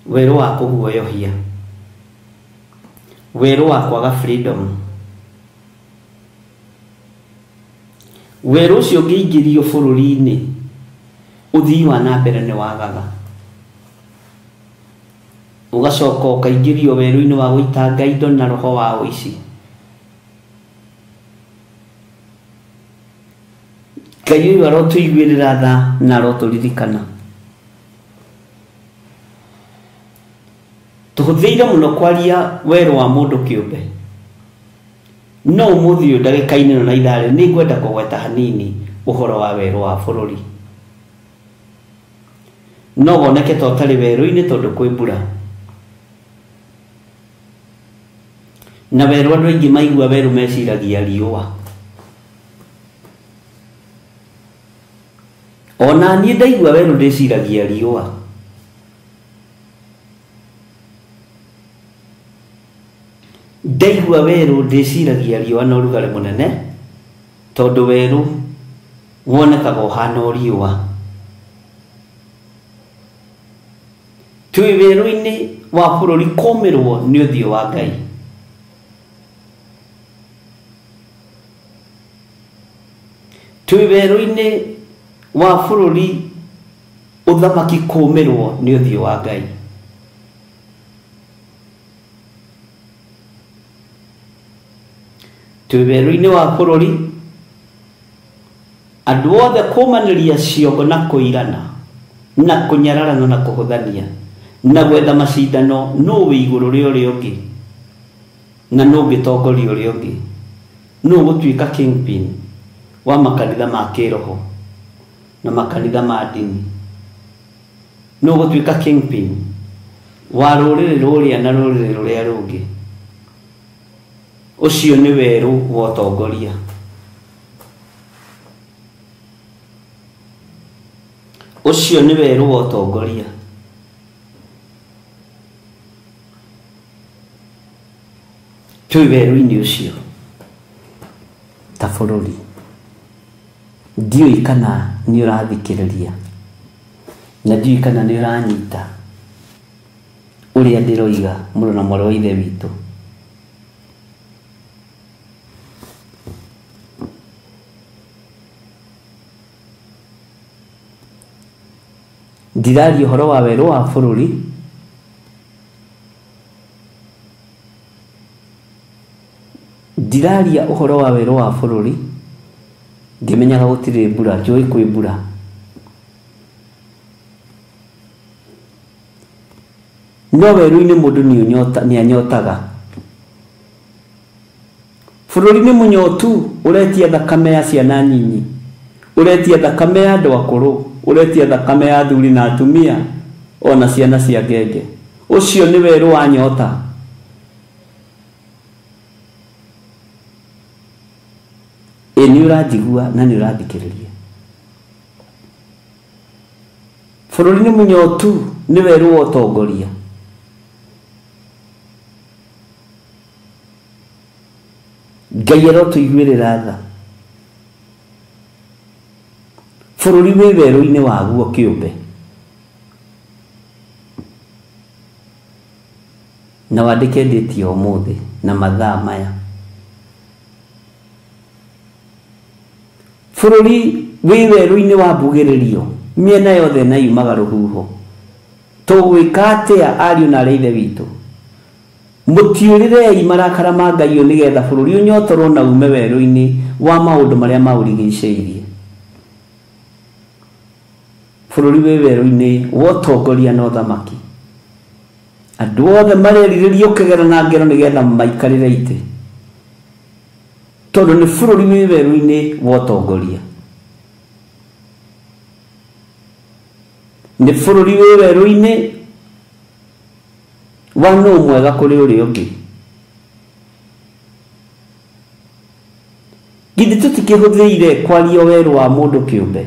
werũ wa kũguoyohia, werũ wa kwaga freedom. Werũ ũcio ũngĩingĩrio bũrũri-inĩ, ũthii wa na mbere nĩ wagaga. Ũgacoka ũkaingĩrio werũ-inĩ wa gũitanga indo na roho wa ũici. Ngai ũyũ arotũiguĩrĩra tha na arotũririkana. Tũhũthĩire mũno kwaria werũ wa mũndũ kĩũmbe. No ũmũthĩ ũyũ ndagĩka-inĩ ĩno na ithaa rĩrĩ nĩngwenda kũgweta hanini ũhoro wa werũ wa bũrũri. No woneke ta ũtarĩ werũ-inĩ tondũ kwĩ mbura. Na werũ andũ aingĩ maigua werũ meciragia riũa. Ona niĩ ndaigua werũ ndĩciragia riũa. Ndaigua werũ ndĩciragia riũa na ũrugarĩ mũnene, tondũ werũ wonekaga ũhana o riũa. Twĩ werũ-inĩ wa bũrũri kũmĩrwo nĩ ũthiũ wa Ngai. Twĩ werũ-inĩ wa bũrũri ũthamaki kũmĩrwo nĩ ũthiũ wa Ngai. Twĩ werũ-inĩ wa bũrũri andũ othe kũmanĩria ciongo na kũirana na kũnyararana na kũhũthania na gwetha macindano nũ wĩ igũrũ rĩa ũrĩa ũngĩ na nũ ũngĩtongoria ũrĩa ũngĩ, nũ ũgũtuĩka kingpin wa makanitha ma kĩroho na makanitha ma ndini, nũ ũgũtuĩka kingpin wa rũrĩrĩ rũrĩa na rũrĩrĩ rũrĩa rũngĩ. Ũcio nĩ werũ wa ũtongoria. Ũcio nĩ werũ wa ũtongoria. Twĩ werũ-inĩ ũcio ta bũrũri. Ndiũĩ kana nĩ ũrathikĩrĩria na ndiũĩ kana nĩ ũranyita ũrĩa ndĩroiga mũrũ na mwarĩ wa ithe witũ. Ndiraria ũhoro wa werũ wa bũrũri, ndiraria ũhoro wa werũ wa bũrũri ngĩmenyaga gũtirĩ mbura, njũĩ kwĩ mbura. No werũ-inĩ mũndũ nĩ anyotaga. Bũrũri nĩ mũnyotu, ũretia thakame ya ciana nyinyi, ũretia thakame ya andũ akũrũ, ũretia thakame ya athuri na atumia ona ciana cia ngenge. Ũcio nĩ werũ wa nyota. Ĩ nĩ ũranjigua na nĩ ũrathikĩrĩria. Bũrũri nĩ mũnyotu, nĩ werũ wa ũtongoria. Ngai arotũiguĩrĩra tha. Bũrũri wĩ werũ-inĩ waguo kĩũmbe. Na wandĩke ndĩti ya ũmũthĩ na mathaa maya. Bũrũri wĩ werũ-inĩ wa mbugĩrĩrio, mĩena yothe na yumaga rũhuho. Tũgwĩka atĩa ariũ na arĩ ithe witũ? Mũtiũrĩrei marakara ma Ngai ũyũ nĩgetha bũrũri ũnyotorwo na ume werũ-inĩ wa maũndũ marĩa maũrigicĩirie. Bũrũri wĩ werũ-inĩ wa ũtongoria na ũthamaki. Andũ othe marerirĩria ũkĩgera na ngero nĩgetha maikarĩre itĩ, tondũ nĩ bũrũri wĩ werũ-inĩ wa ũtongoria, nĩ bũrũri wĩ werũ-inĩ wa nũ mwega kũrĩ ũrĩa ũngĩ. Githĩ tũtikĩhũthĩire kwaria werũ wa mũndũ kĩũmbe?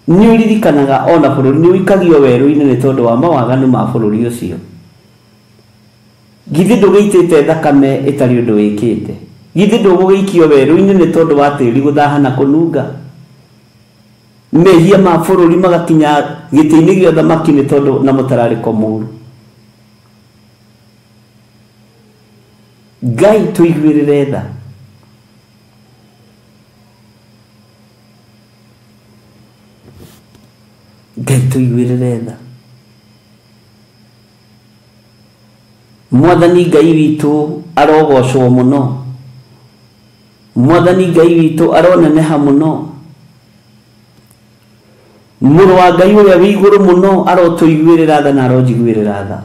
Nĩ ũririkanaga ona bũrũri nĩ ũikagio werũ-inĩ nĩ tondũ wa mawaganu ma bũrũri ũcio. Githĩ ndũgĩitĩte thakame ĩtarĩ ũndũ wĩkĩte? Githĩ ndũgũgĩikio werũ-inĩ nĩ tondũ wa tĩri gũthaha na kũnunga? Mehia ma bũrũri magakinya gĩtĩ-inĩ gĩa ũthamaki nĩ tondũ na mũtararĩko mũũru. Ngai tũiguĩrĩre tha. Ngai tũiguĩrĩre tha. Mwathani Ngai witũ arogocwo mũno. Mwathani Ngai witũ aroneneha mũno. Mũrũ wa Ngai ũrĩa wĩ igũrũ mũno arotũiguĩrĩra tha na aronjiguĩrĩra tha.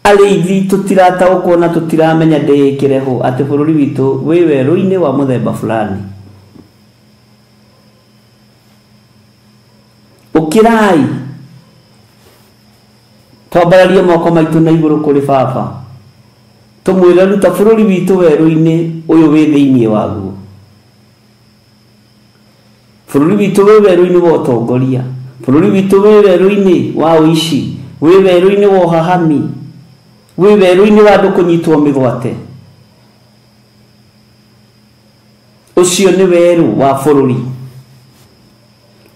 Arĩithi tũtirataũkwo na tũtiramenya ndĩĩkĩre hũ atĩ bũrũri witũ wĩ werũ-inĩ wa mũthemba fulani. Ũkĩrai twambararie moko maitũ na igũrũ kũrĩ Baba, tũmwĩre ruta bũrũri witũ werũ-inĩ ũyũ wĩ thĩinĩ waguo. Bũrũri witũ wĩ werũ-inĩ wa ũtongoria, bũrũri witũ wĩ werũ-inĩ wa ũici, wĩ werũ-inĩ wa ũhahami, wĩ werũ-inĩ wa andũ kũnyitwo mĩgwate. Ũcio nĩ werũ wa bũrũri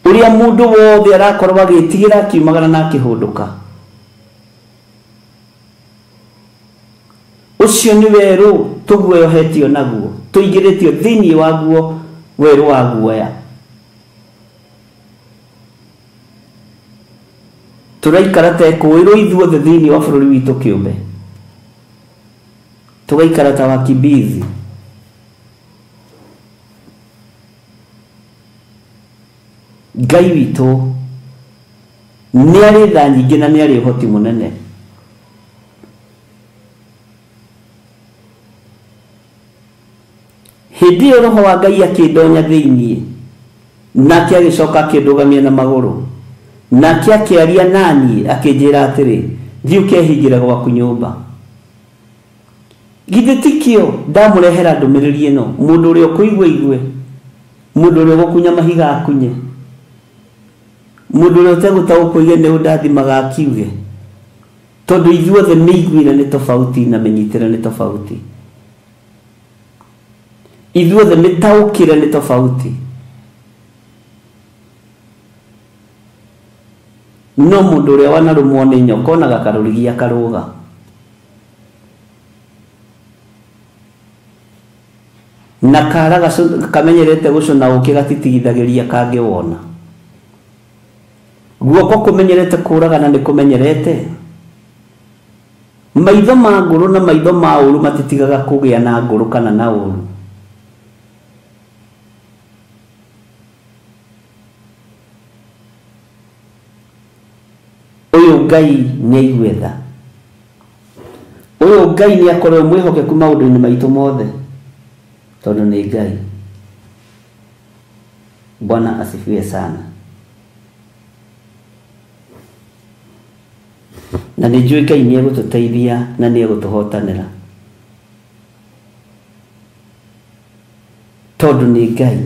ũrĩa mũndũ wothe arakorwo agĩtigĩra akiumagara na akĩhũndũka. Ũcio nĩ werũ tũguoyohetio naguo, tũingĩrĩtio thĩinĩ waguo werũ wa guoya. Tũraikara ta ekũĩrwo ithuothe thĩinĩ wa bũrũri witũ kĩũmbe, tũgaikara ta wakimbizi. Ngai witũ nĩ arĩ tha nyingĩ na nĩ arĩ ũhoti mũnene. Hĩndĩ ĩyo roho wa Ngai akĩndonya thĩinĩ, nake agĩcoka akĩndũgamia na magũrũ, nake akĩaria naniĩ akĩnjĩra atĩrĩ, thiĩ ũkehingĩre gwaku nyũmba. Githĩ tikĩo ndamũrehera ndũmĩrĩri ĩno, mũndũ ũrĩa ũkũigua igue, mũndũ ũrĩa ũgũkunya mahiga akunye, mũndũ ũrĩa ũtegũtaũkwo oige nĩ ũndathimaga akiuge, tondũ ithuothe mĩiguĩre nĩ tofauti na mĩnyitĩre nĩ tofauti, ithuothe mĩtaũkĩre nĩ tofauti. No mũndũ ũrĩa wanarũmwo nĩ nyoka onaga karũrigi akarũga. Na kara kamenyerete gũcũna ũkĩ gatitigithagĩria kangĩwona. Guoko kũmenyerete kũragana nĩ kũmenyerete. Maitho ma ngũrũ na maitho ma ũru matitigaga kũgĩa na ngũrũ kana na ũru. Ũyũ Ngai nĩ aigue tha. Ũyũ Ngai nĩ akorwo mwĩhokeku maũndũ-inĩ maitũ mothe, tondũ nĩ Ngai. Bwana asifiwe sana. Na nĩ njũĩ Ngai nĩ egũtũteithia na nĩ egũtũhotanĩra, tondũ nĩ Ngai.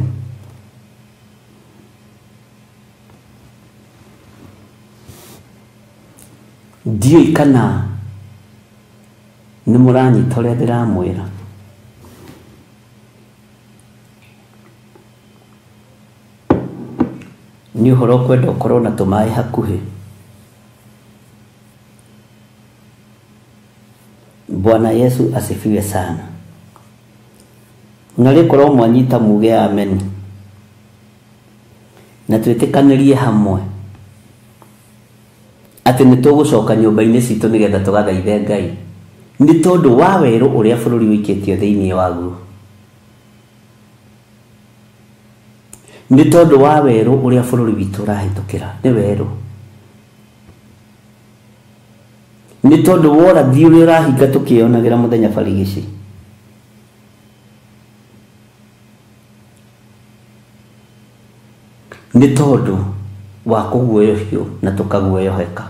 Ndiũĩ kana nĩ mũranyita ũrĩa ndĩramwĩra. Nĩ ũhoro ũkwenda ũkorwo na tũmaĩ hakuhĩ. Bwana Yesu asifiwe sana. Na rĩkorwo mwanyita muge amen, na twĩtĩkanĩrie hamwe atĩ nĩ tũgũcoka nyũmba-inĩ citũ nĩgetha tũgathaithe Ngai nĩ tondũ wa werũ ũrĩa bũrũri ũikĩtio thĩinĩ waguo, nĩ tondũ wa werũ ũrĩa bũrũri witũ ũrahĩtũkĩra. Nĩ werũ. Nĩ tondũ worathi ũrĩa ũrahinga tũkĩyonagĩra mũthenya barigici. Nĩ tondũ wa kũguoyohio na tũkaguoyoheka.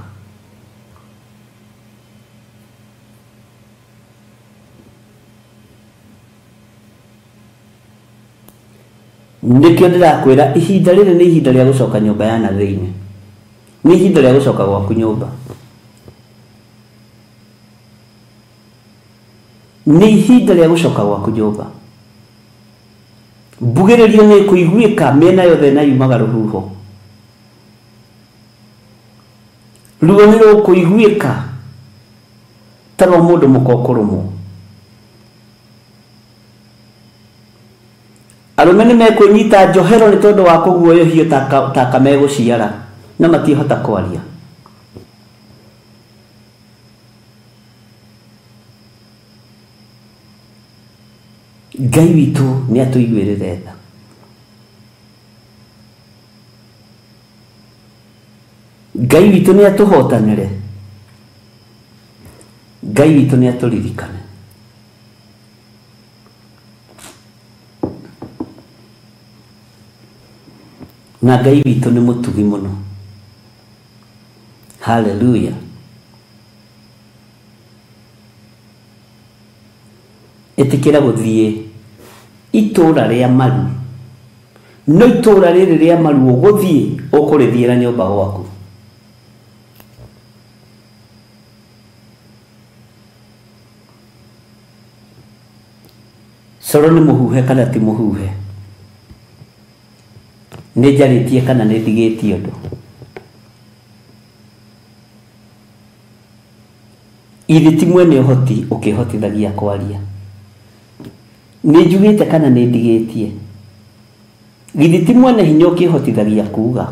Nĩkĩo ndĩrakwĩra ihinda rĩrĩ nĩ ihinda rĩa gũcoka nyũmba ya na thĩinĩ. Nĩ ihinda rĩa gũcoka gwaku nyũmba. Nĩ ihinda rĩa gũcoka gwaku nyũmba. Mbugĩrĩrio nĩ kũiguĩka mĩena yothe na yumaga rũhuho. Ruo nĩ rũkũiguĩka ta rwa mũndũ mũka ũkũrũmwo. Arũme nĩ mekwĩnyita njohero nĩ tondũ wa kũguoyohio ta kamegũciara na matiĩhota kwaria. Ngai witũ nĩ atũiguĩrĩre tha. Ngai witũ nĩ atũhotanĩre. Ngai witũ nĩ atũririkane. Na Ngai witũ nĩ mũtugi mũno. Hallelujah. Ĩtĩkĩra gũthiĩ itũra rĩa maru. No itũra rĩrĩ rĩa maru ũgũthiĩ ũkũrĩthiĩra nyũmba gwaku. Coro nĩ mũhuhe kana ti mũhuhe? Nĩ njarĩtie kana nĩ ndigĩtie ũndũ? Ithe ti mwene ũhoti ũkĩhotithagia kwaria. Nĩ njugĩte kana nĩ ndigĩtie? Githĩ ti mwene hinya ũkĩhotithagia kuga?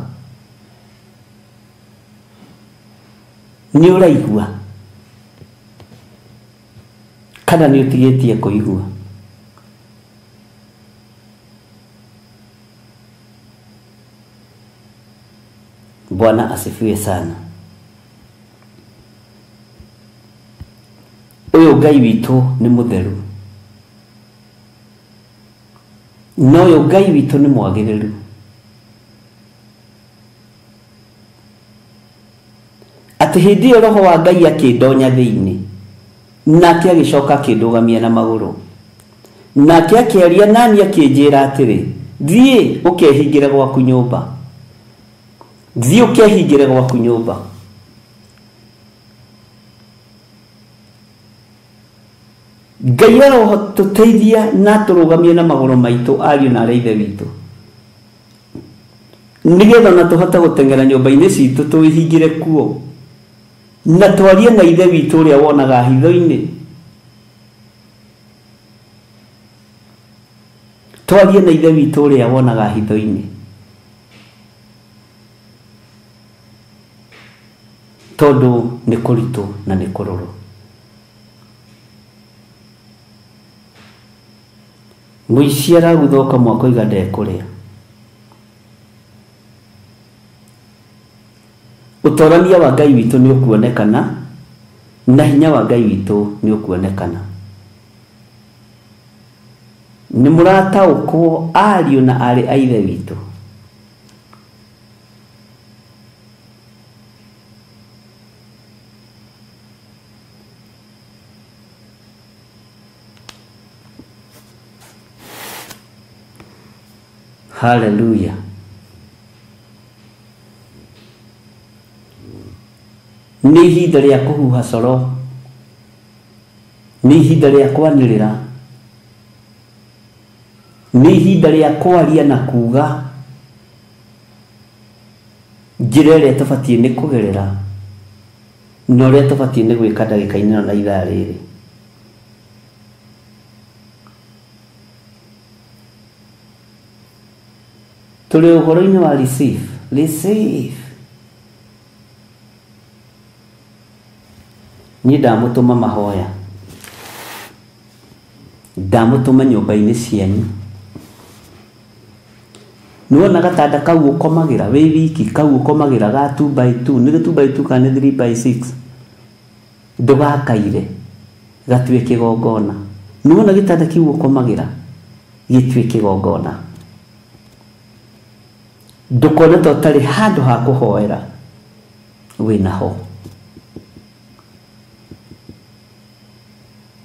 Nĩ ũraigua kana nĩ ũtigĩtie kũigua? Bwana asifiwe sana. Ũyũ Ngai witũ nĩ mũtheru. Na ũyũ Ngai witũ nĩ mwagĩrĩru. Atĩ hĩndĩ ĩyo roho wa Ngai akĩndonya thĩinĩ, nake agĩcoka akĩndũgamia na magũrũ. Nake akĩaria nani akĩnjĩra atĩrĩ, thiĩ ũkehingĩre gwaku nyũmba. Thiĩ ũkehingĩre gwaku nyũmba. Ngai arotũteithia na tũrũgamie na magũrũ maitũ ariũ na arĩa ithe witũ. Nĩgetha ona tũhote gũteng'era nyũmba-inĩ citũ tũĩhingĩre kuo. Na twarie na ithe witũ ũrĩa wonaga hitho-inĩ. Twarie na ithe witũ ũrĩa wonaga hitho-inĩ. Tondũ nĩ kũritũ na nĩ kũrũrũ. Mũici araguthoka mwaka oiga ndekũrĩa. Ũtorania wa Ngai witũ nĩ ũkuonekana na hinya wa Ngai witũ nĩ ũkuonekana. Nĩ mũrataũkwo ariũ na aarĩ a ithe witũ. Hallelujah. Nĩ ihinda rĩa kũhuha coro. Nĩ ihinda rĩa kwanĩrĩra. Nĩ ihinda rĩa kwaria na kuga njĩra ĩrĩa tũbatiĩ nĩ kũgerera na ũrĩa tũbatiĩ nĩ gwĩka ndagĩka-inĩ ĩno na ithaa rĩrĩ. Tũrĩ ũhoro-inĩ wa receive. Receive. Niĩ ndamũtũma mahoya. Ndamũtũma nyũmba-inĩ cianyu. Nĩwona gatanda kau ũkomagĩra wĩ wiki kau ũkomagĩra ga 2 by 2 nĩ 2 by 2 kana nĩ 3 by 6. Ndũgakaire gatue kĩgongona. Nĩwona gĩtanda kĩu ũkomagĩra gĩtue kĩgongona. Ndũkone ta ũtarĩ handũ ha kũhoera wĩnaho.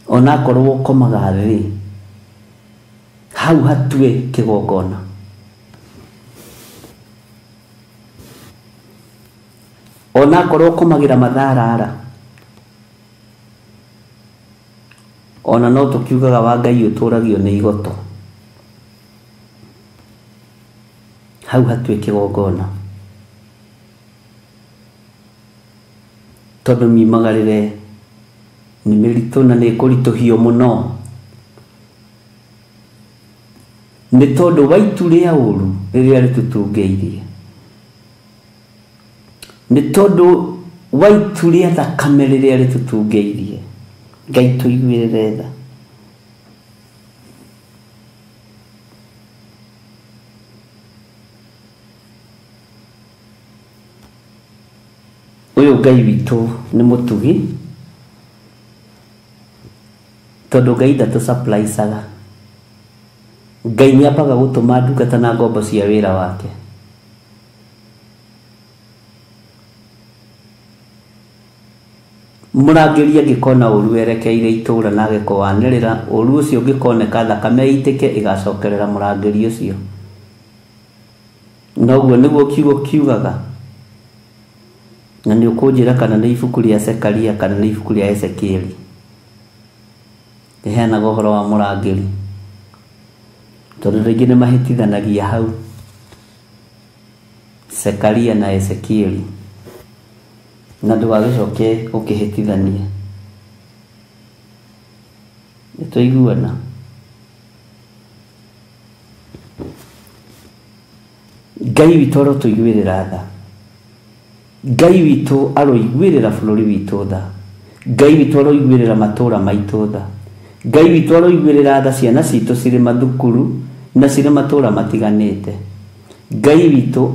Onakorwo ũkomaga thĩ hau hatue kĩgongona. Onakorwo ũkomagĩra matharara ona no tũkiugaga wa Ngai ũtũragio nĩ igoto hau hatue kĩgongona. Tondũ miumagarĩre nĩ mĩritũ na nĩ ĩkũritũhio mũno nĩ tondũ wa itu rĩa ũru rĩrĩa rĩtũtungĩirie, nĩ tondũ wa itu rĩa thakame rĩrĩa rĩtũtungĩirie. Ngai tũiguĩrĩre tha. Ũyũ Ngai witũ nĩ mũtugi tondũ Ngai ndatũ-surprisaga. Ngai nĩ ambaga gũtũma ndungata na ngombo cia wĩra wake. Mũrangĩri angĩkona ũru werekeire itũra na age kũwanĩrĩra, ũru ũcio ũngĩkoneka thakame ĩitĩke ĩgacokerera mũrangĩri ũcio. Noguo nĩguo kiugo kiugaga. Na nĩ ũkũnjĩra kana nĩ ibuku rĩa Zekaria kana nĩ ibuku rĩa Ezekieli rĩheanaga ũhoro wa mũrangĩri, tondũ rĩngĩ nĩ mahĩtithanagia hau Zekaria na Ezekieli, na ndũgagĩcoke ũkĩhĩtithanie. Nĩ twaiguana? Ngai witũ arotũiguĩrĩra tha. Ngai witũ aroiguĩrĩra bũrũri witũ tha. Ngai witũ aroiguĩrĩra matũũra maitũ tha. Ngai witũ aroiguĩrĩra tha ciana citũ cirĩ mathukuru na cirĩ matũũra matiganĩte. Ngai witũ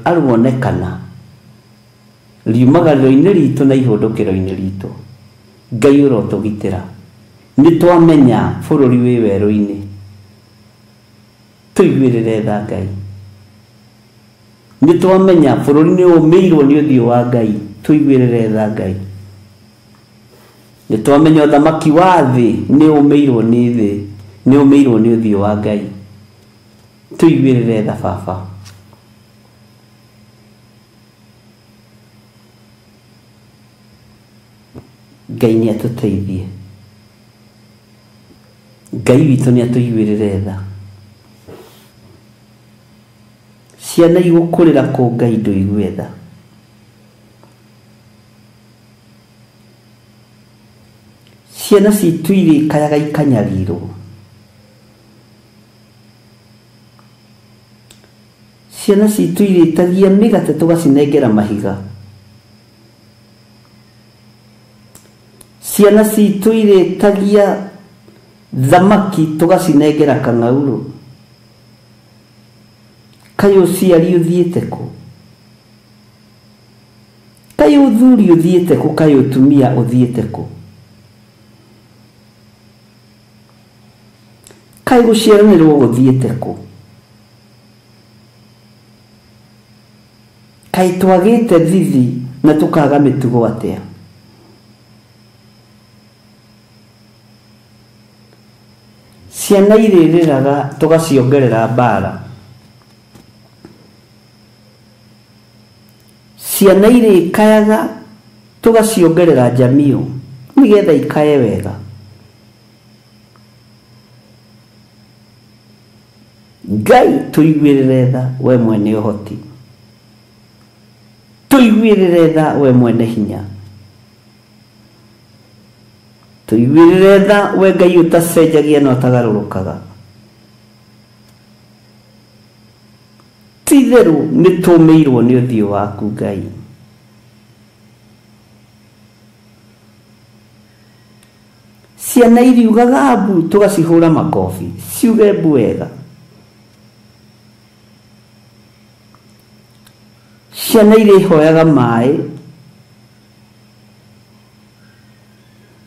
aronekana riumagarĩro-inĩ ritũ na ihũndũkĩro-inĩ ritũ. Ngai ũrotũgitĩra. Nĩ twamenya bũrũri wĩ werũ-inĩ. Tũiguĩrĩre tha Ngai. Nĩ twamenya bũrũri nĩ ũmĩirwo nĩ ũthiũ wa Ngai. Tũiguĩrĩre tha Ngai. Nĩ twamenya ũthamaki wa thĩ nĩ ũmĩirwo nĩ thĩ, nĩ ũmĩirwo nĩ ũthiũ wa Ngai. Tũiguĩrĩre tha Baba. Ngai nĩ atũteithie. Ngai witũ nĩ atũiguĩrĩre tha. Ciana igũkũrĩra kũ Ngai ndũigue tha. Ciana citũ irĩkayaga ikanyarirwo. Ciana citũ irĩtagia mĩgate tũgacinengera mahiga. Ciana citũ irĩtagia thamaki tũgacinengera kang'aurũ. Kaĩ ũciari ũthiĩte kũ? Kaĩ ũthuri ũthiĩte kũ? Kaĩ ũtumia ũthiĩte kũ? Kaĩ gũciaranĩrwo gũthiĩte kũ? Kaĩ twagĩte thithi na tũkaga mĩtugo atĩa? Ciana irĩrĩraga tũgaciongerera mbara. Ciana irĩkayaga tũgaciongerera njamio nĩgetha ikaye wega. Ngai tũiguĩrĩre tha we mwene ũhoti. Tũiguĩrĩre tha we mwene hinya. Tũiguĩrĩre tha we Ngai ũtacenjagia na ũtagarũrũkaga. Ti-itherũ nĩ tũmĩirwo nĩ ũthiũ waku Ngai. Ciana iriugaga mbu tũgacihũra makobi ciuge mbu wega. Ciana irĩhoyaga maĩ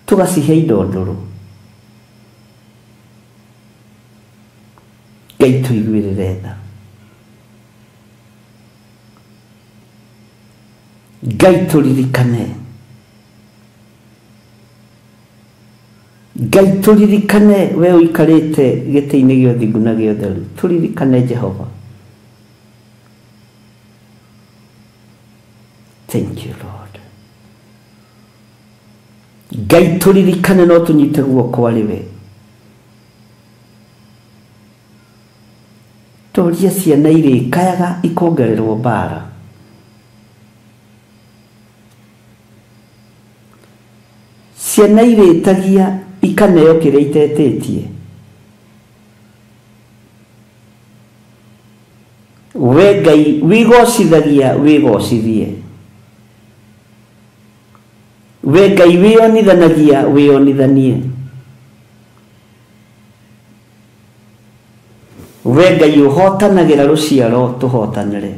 Tũgacihe indo ndũrũ. Ngai tũiguĩrĩre tha. Ngai tũririkane. Ngai tũririkane we ũikarĩte gĩtĩ-inĩ gĩa ũthingu na gĩa ũtheru. Tũririkane Jehova. Thank you, Lord. Ngai tũririkane no tũnyite guoko arĩ we. Toria ciana irĩkayaga ikongererwo mbara. Ciana irĩtagia ikaneo kĩrĩa itetĩtie. We Ngai wĩgocithagia wĩgocithie. We Ngai wĩonithanagia wĩonithanie. We Ngai ũhotanagĩra rũciaro tũhotanĩre.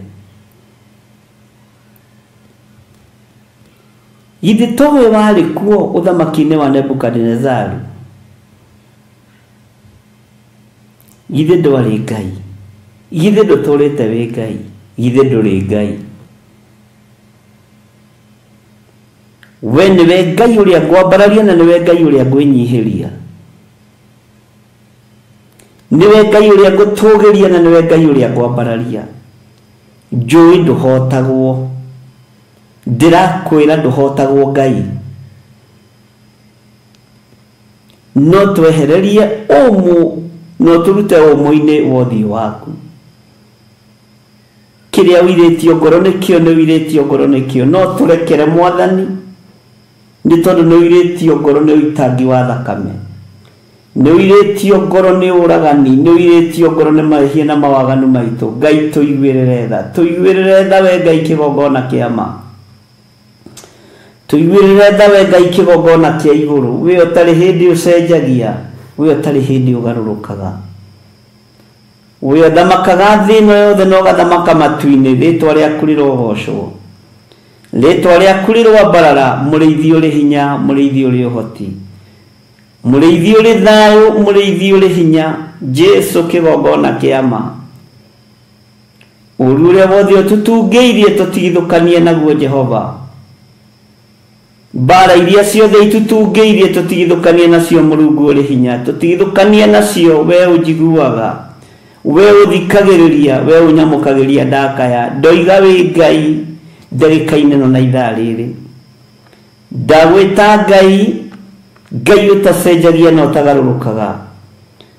Githĩ towe warĩ kuo ũthamaki-inĩ wa Nebukadinezaru? Githĩ ndwarĩ Ngai? Githĩ ndũtũrĩte wĩ Ngai? Githĩ ndũrĩ Ngai? We nĩwe Ngai ũrĩa ngwambararia na nĩwe Ngai ũrĩa ngwĩnyihĩria. Nĩwe Ngai ũrĩa ngũtũgĩria na nĩwe Ngai ũrĩa ngwambararia. Njũĩ ndũhotagwo. Ndĩrakwĩra ndũhotagwo Ngai. No twehererie ũmũ, no tũrute ũmũ-inĩ wa ũthiũ waku. Kĩrĩa ũirĩtio ngoro nĩkĩo, nĩ ũirĩtio ngoro nĩkĩo. No tũrekere Mwathani, nĩ tondũ nĩ ũirĩtio ngoro nĩ ũitangi wa thakame. Nĩ ũirĩtio ngoro nĩ ũragani, nĩ ũirĩtio ngoro nĩ mahĩtia na mawaganu maitũ. Ngai tũiguĩrĩre tha, tũiguĩrĩre tha we Ngai kĩgongona kĩa ma. Tũiguĩrĩre tha we Ngai kĩgongona kĩa igũrũ. We ũtarĩ hĩndĩ ũcenjagia, we ũtarĩ hĩndĩ ũgarũrũkaga. We ũthamakaga thĩ ĩno yothe na ũgathamaka matu-inĩ. Rĩtwa rĩaku rĩrogocwo. Rĩtwa rĩaku rĩroambarara. Mũrĩithi ũrĩ hinya, mũrĩithi ũrĩ ũhoti. Mũrĩithi ũrĩ thayũ, mũrĩithi ũrĩ hinya. Jesu kĩgongona kĩa ma. Ũru ũrĩa wothe ũtũtungĩirie tũtigithũkanie naguo Jehova. Mbara iria ciothe itutungĩirie tũtigithũkanie nacio Mũrungu ũrĩ hinya. Tũtigithũkanie nacio we ũnjiguaga. We ũthikagĩrĩria, we ũnyamũkagĩria ndakaya. Ndoiga wĩ Ngai ndagĩka-inĩ ĩno na ithaa rĩrĩ. Ndagwĩta Ngai, Ngai ũtacenjagia na ũtagarũrũkaga.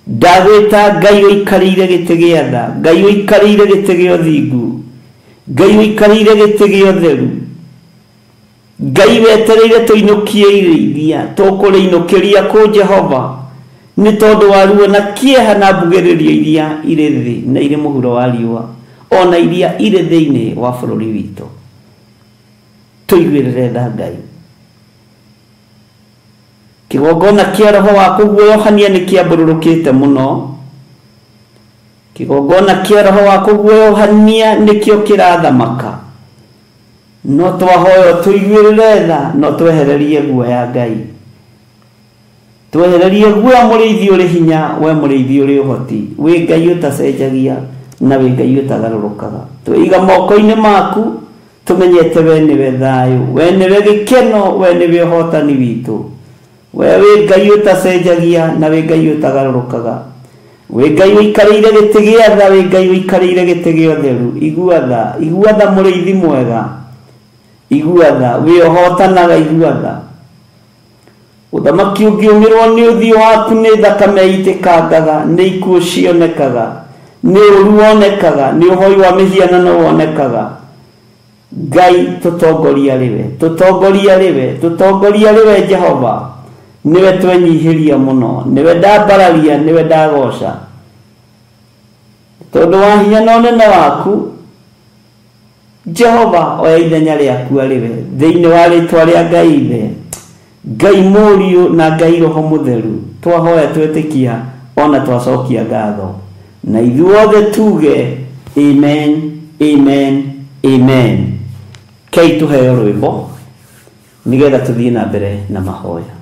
Ndagwĩta Ngai ũikarĩire gĩtĩ gĩa tha, Ngai ũikarĩire gĩtĩ gĩa ũthingu, Ngai ũikarĩire gĩtĩ gĩa ũtheru. Ngai wetereire tũinũkie irĩithia, tũkũrĩinũkĩria kũ Jehova, nĩ tondũ wa ruo na kĩeha na mbugĩrĩrio iria irĩ thĩ na irĩ mũhuro wa riũa, ona iria irĩ thĩinĩ wa bũrũri witũ. Tũiguĩrĩre tha Ngai. Kĩgongona kĩa roho wa kũguoyohania nĩ kĩambũrũrũkĩte mũno. Kĩgongona kĩa roho wa kũguoyohania nĩkĩo kĩrathamaka. No twahoya tũiguĩrĩre tha, no twehererie guoya Ngai. Twehererie guoya mũrĩithi ũrĩ hinya, we mũrĩithi ũrĩ ũhoti, wĩ Ngai ũtacenjagia na wĩ Ngai ũtagarũrũkaga. Twĩiga moko-inĩ maku, tũmenyete we nĩwe thayũ, we nĩwe gĩkeno, we nĩwe ũhotani witũ. We wĩ Ngai ũtacenjagia na wĩ Ngai ũtagarũrũkaga. Wĩ Ngai ũikarĩire gĩtĩ gĩa tha, wĩ Ngai ũikarĩire gĩtĩ gĩa ũtheru. Igua tha, igua tha mũrĩithi mwega. Igua tha, wĩ ũhotanaga, igua tha. Ũthamaki ũngĩũmĩrwo nĩ ũthiũ waku nĩ thakame itĩkangaga, nĩ ikuũ cionekaga, nĩ ũru wonekaga, nĩ ũhoi wa mĩhianano wonekaga. Ngai tũtongoria rĩwe, tũtongoria rĩwe, tũtongoria rĩwe Jehova. Nĩwe twenyihĩria mũno, nĩwe ndambararia, nĩwe ndagoca. Tondũ wa hinya na ũnene waku, Jehova oya ithenya rĩaku arĩwe. Thĩinĩ wa rĩtwa rĩa Ngai Ithe, Ngai Mũriũ na Ngai Roho Mũtheru, twahoya twetĩkia ona twacokia ngatho. Na ithuothe tuge amen, amen, amen. Kei tũheo rwĩmbo nĩgetha tũthiĩ na mbere na mahoya.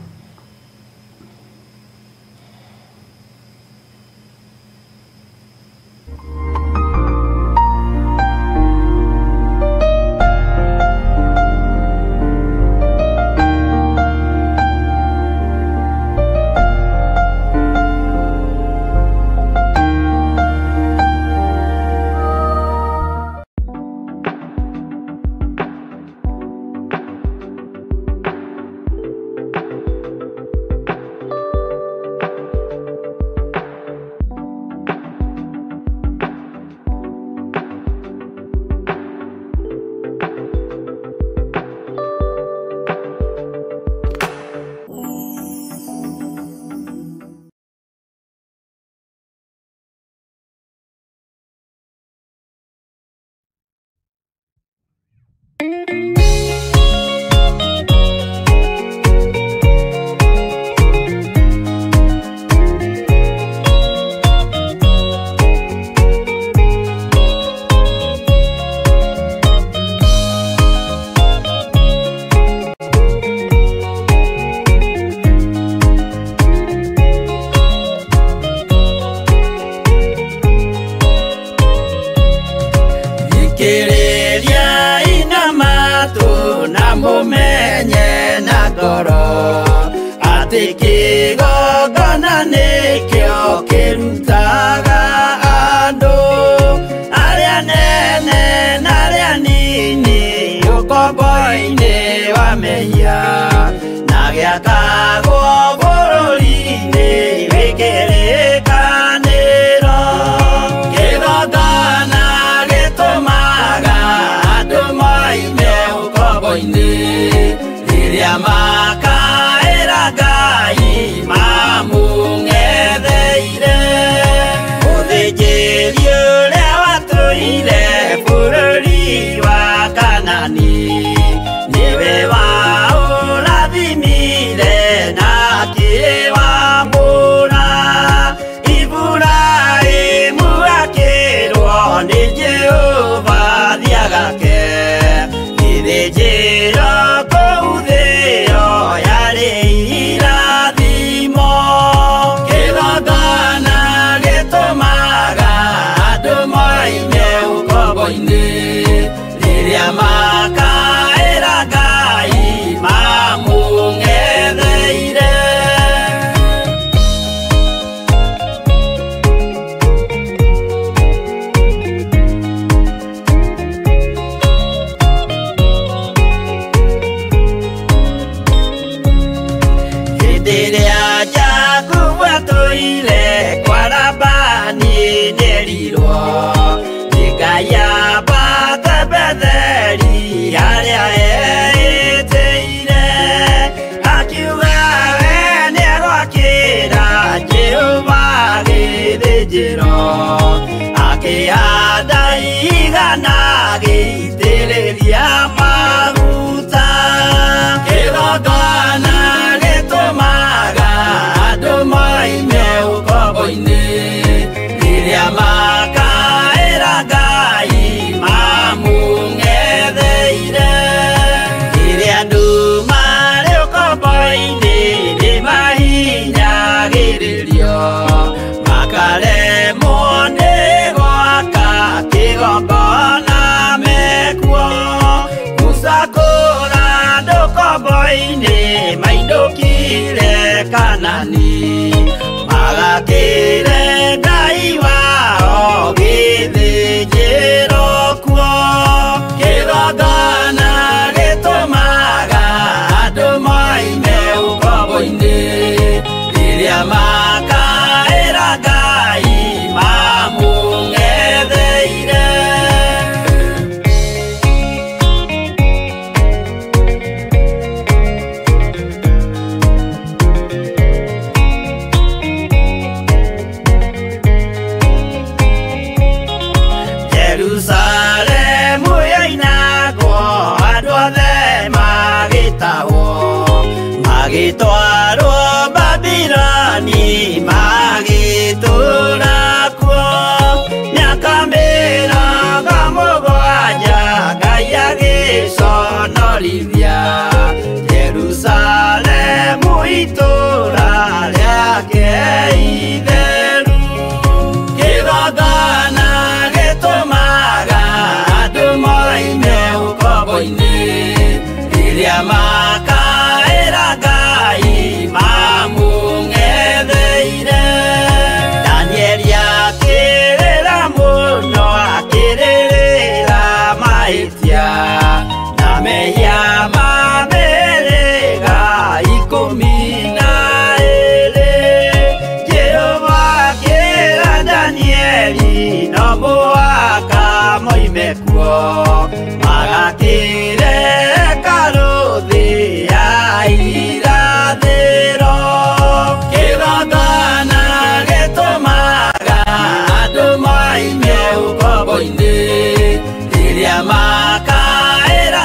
Kĩgongona nĩkĩo kĩrutaga andũ arĩa nene na arĩa nini ũkombo-inĩ wa mehia na gĩakagwo bũrũri-inĩ wĩ kĩrĩkanĩro. Kĩgongona gĩtũmaga andũ moime ũkombo-inĩ rĩrĩa makaĩra Ngai mamũng'etheire. Mũthĩnjĩri ũrĩa watũire bũrũri wa Kanani nĩwe waũrathimire na akĩwamũra. Iburahĩmu akĩrwo nĩ Jehova thiagake gĩthĩnjĩro kũu thĩo yarĩ irathimo. Kĩgongona gĩtũmaga andũ moime ũkombo-inĩ rĩrĩa makaĩra Ngai mamũng'etheire. Hĩndĩ ĩrĩa Jakubu atũire kwa Labani nĩerirwo nĩ Ngai ambate Betheli harĩa eĩtĩire. Akiuga we nĩegwakĩra Jehova gĩthĩnjĩro, akĩhanda igana agĩitĩrĩria maguta. Kĩgongona gĩtũmaga andũ moime ũkombo-inĩ rĩrĩa makaĩra Ngai mamũng'etheire. Rĩrĩa andũ marĩ ũkombo-inĩ nĩmahinyagĩrĩrio makaremwo nĩ gwaka kĩgongona mekuo. Musa kũra andũ ũkombo-inĩ mainũkire Kanani magakĩre Ngai wao gĩthĩnjĩro kuo. Kĩgongona gĩtũmaga andũ moime ũkombo-inĩ rĩrĩa makaĩra Ngai mamũng'etheire. Jerusalemu yoinagwo andũ othe magĩtahwo magĩtwarwo Babiloni magĩtũũra kuo. Mĩaka 70 Ngai agĩconorithia Jerusalemu itũũra rĩake itheru. Kĩgongona gĩtũmaga andũ moime ũkombo-inĩ rĩrĩa makaĩra Ngai mamũng'etheire. Danieli akĩrĩra mũno akĩrĩrĩra mahĩtia na mehia ma mĩhĩrĩga 12. Jehova akĩra Danieli no mũhaka moime kuo magakĩre hekarũ thĩ ya irathĩro. Kĩgongona gĩtũmaga andũ moime ũkombo-inĩ rĩrĩa makaĩra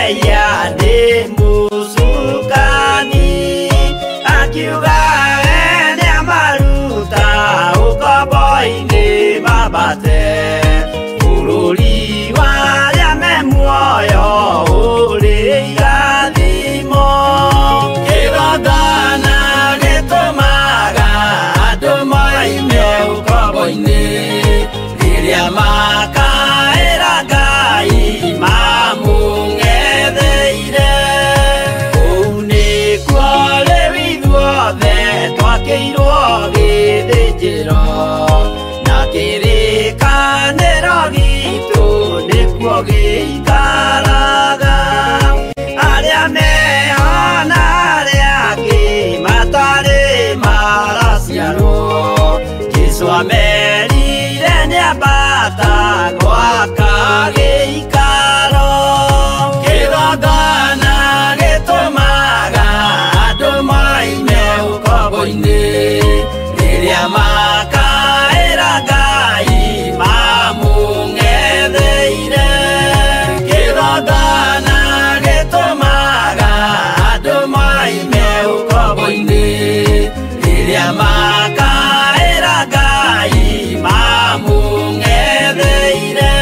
mehia nĩ mũcukani akiuga we nĩamaruta ũkombo-inĩ mambate bũrũri wa arĩa me muoyo ũrĩ irathimo. Kĩgongona gĩtũmaga andũ moime ũkombo-inĩ rĩrĩa makaĩra Ngai mamũng'etheire. Kũu nĩkuo rĩu ithuothe twakĩirwo gĩthĩnjĩro na kĩrĩkanĩro gitũ nĩkuo gĩikaraga. Arĩa meho na arĩa angĩ matarĩ maraciarwo Jesũ amerire nĩambata gwaka gĩikaro. Kĩgongona gĩtũmaga andũ moime ũkombo-inĩ rĩrĩa makaĩra Ngai mamũng'etheire. Kĩgongona gĩtũmaga andũ moime ũkombo-inĩ rĩrĩa makaĩra Ngai mamũng'etheire.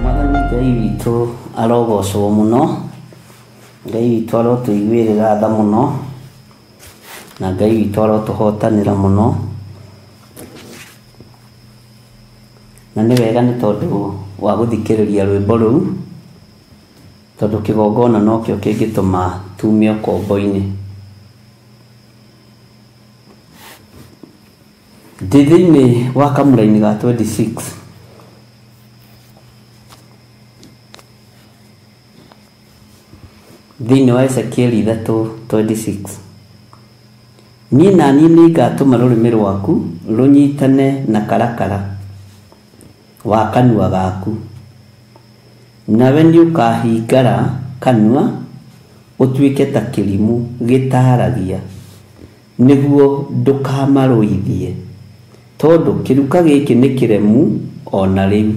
Mwathani Ngai witũ arogocwo mũno, Ngai witũ arotũiguĩrĩra tha mũno, na Ngai witũ arotũhotanĩra mũno. Na nĩ wega nĩ tondũ wa gũthikĩrĩria rwĩmbo rũu, tondũ kĩgongona nokĩo kĩngĩtũma tume ũkombo-inĩ. Ndĩ thĩinĩ wa kamũraini ga 26 thĩinĩ wa Ezekieli 3:26 niĩ na niĩ nĩngatũma rũrĩmĩ rwaku rũnyitane na karakara wa kanua gaku, nawe nĩũkahingara kanua ũtuĩke ta kĩrimũ gĩtaaragia, nĩguo ndũkamarũithie, tondũ kĩruka gĩkĩ nĩ kĩremu ona rĩu.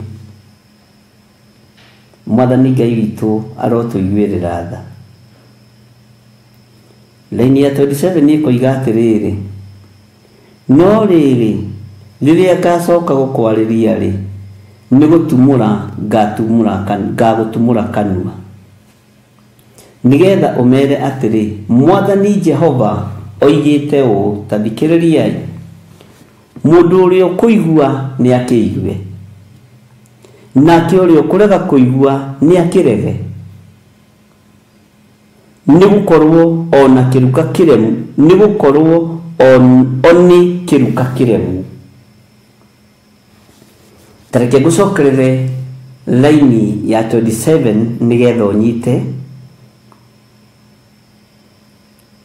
Mwathani Ngai witũ arotũiguĩrĩra tha. Laini ya 27 ĩkoiga atĩrĩrĩ, no rĩrĩ rĩrĩa ngacoka gũkwarĩria rĩ, nĩ gũtumũra ngagũtumũra kanua, nĩgetha ũmere atĩrĩ, Mwathani Jehova oigĩte ũũ, ta thikĩrĩriai, mũndũ ũrĩa ũkũigua nĩakĩigue, nake ũrĩa ũkũrega kũigua nĩakĩrege. Nĩgũkorwo ona kĩruka kĩremu, nĩgũkorwo oni kĩruka kĩremu. Ta reke ngũcokerere laini ya 27 nĩgetha ũnyite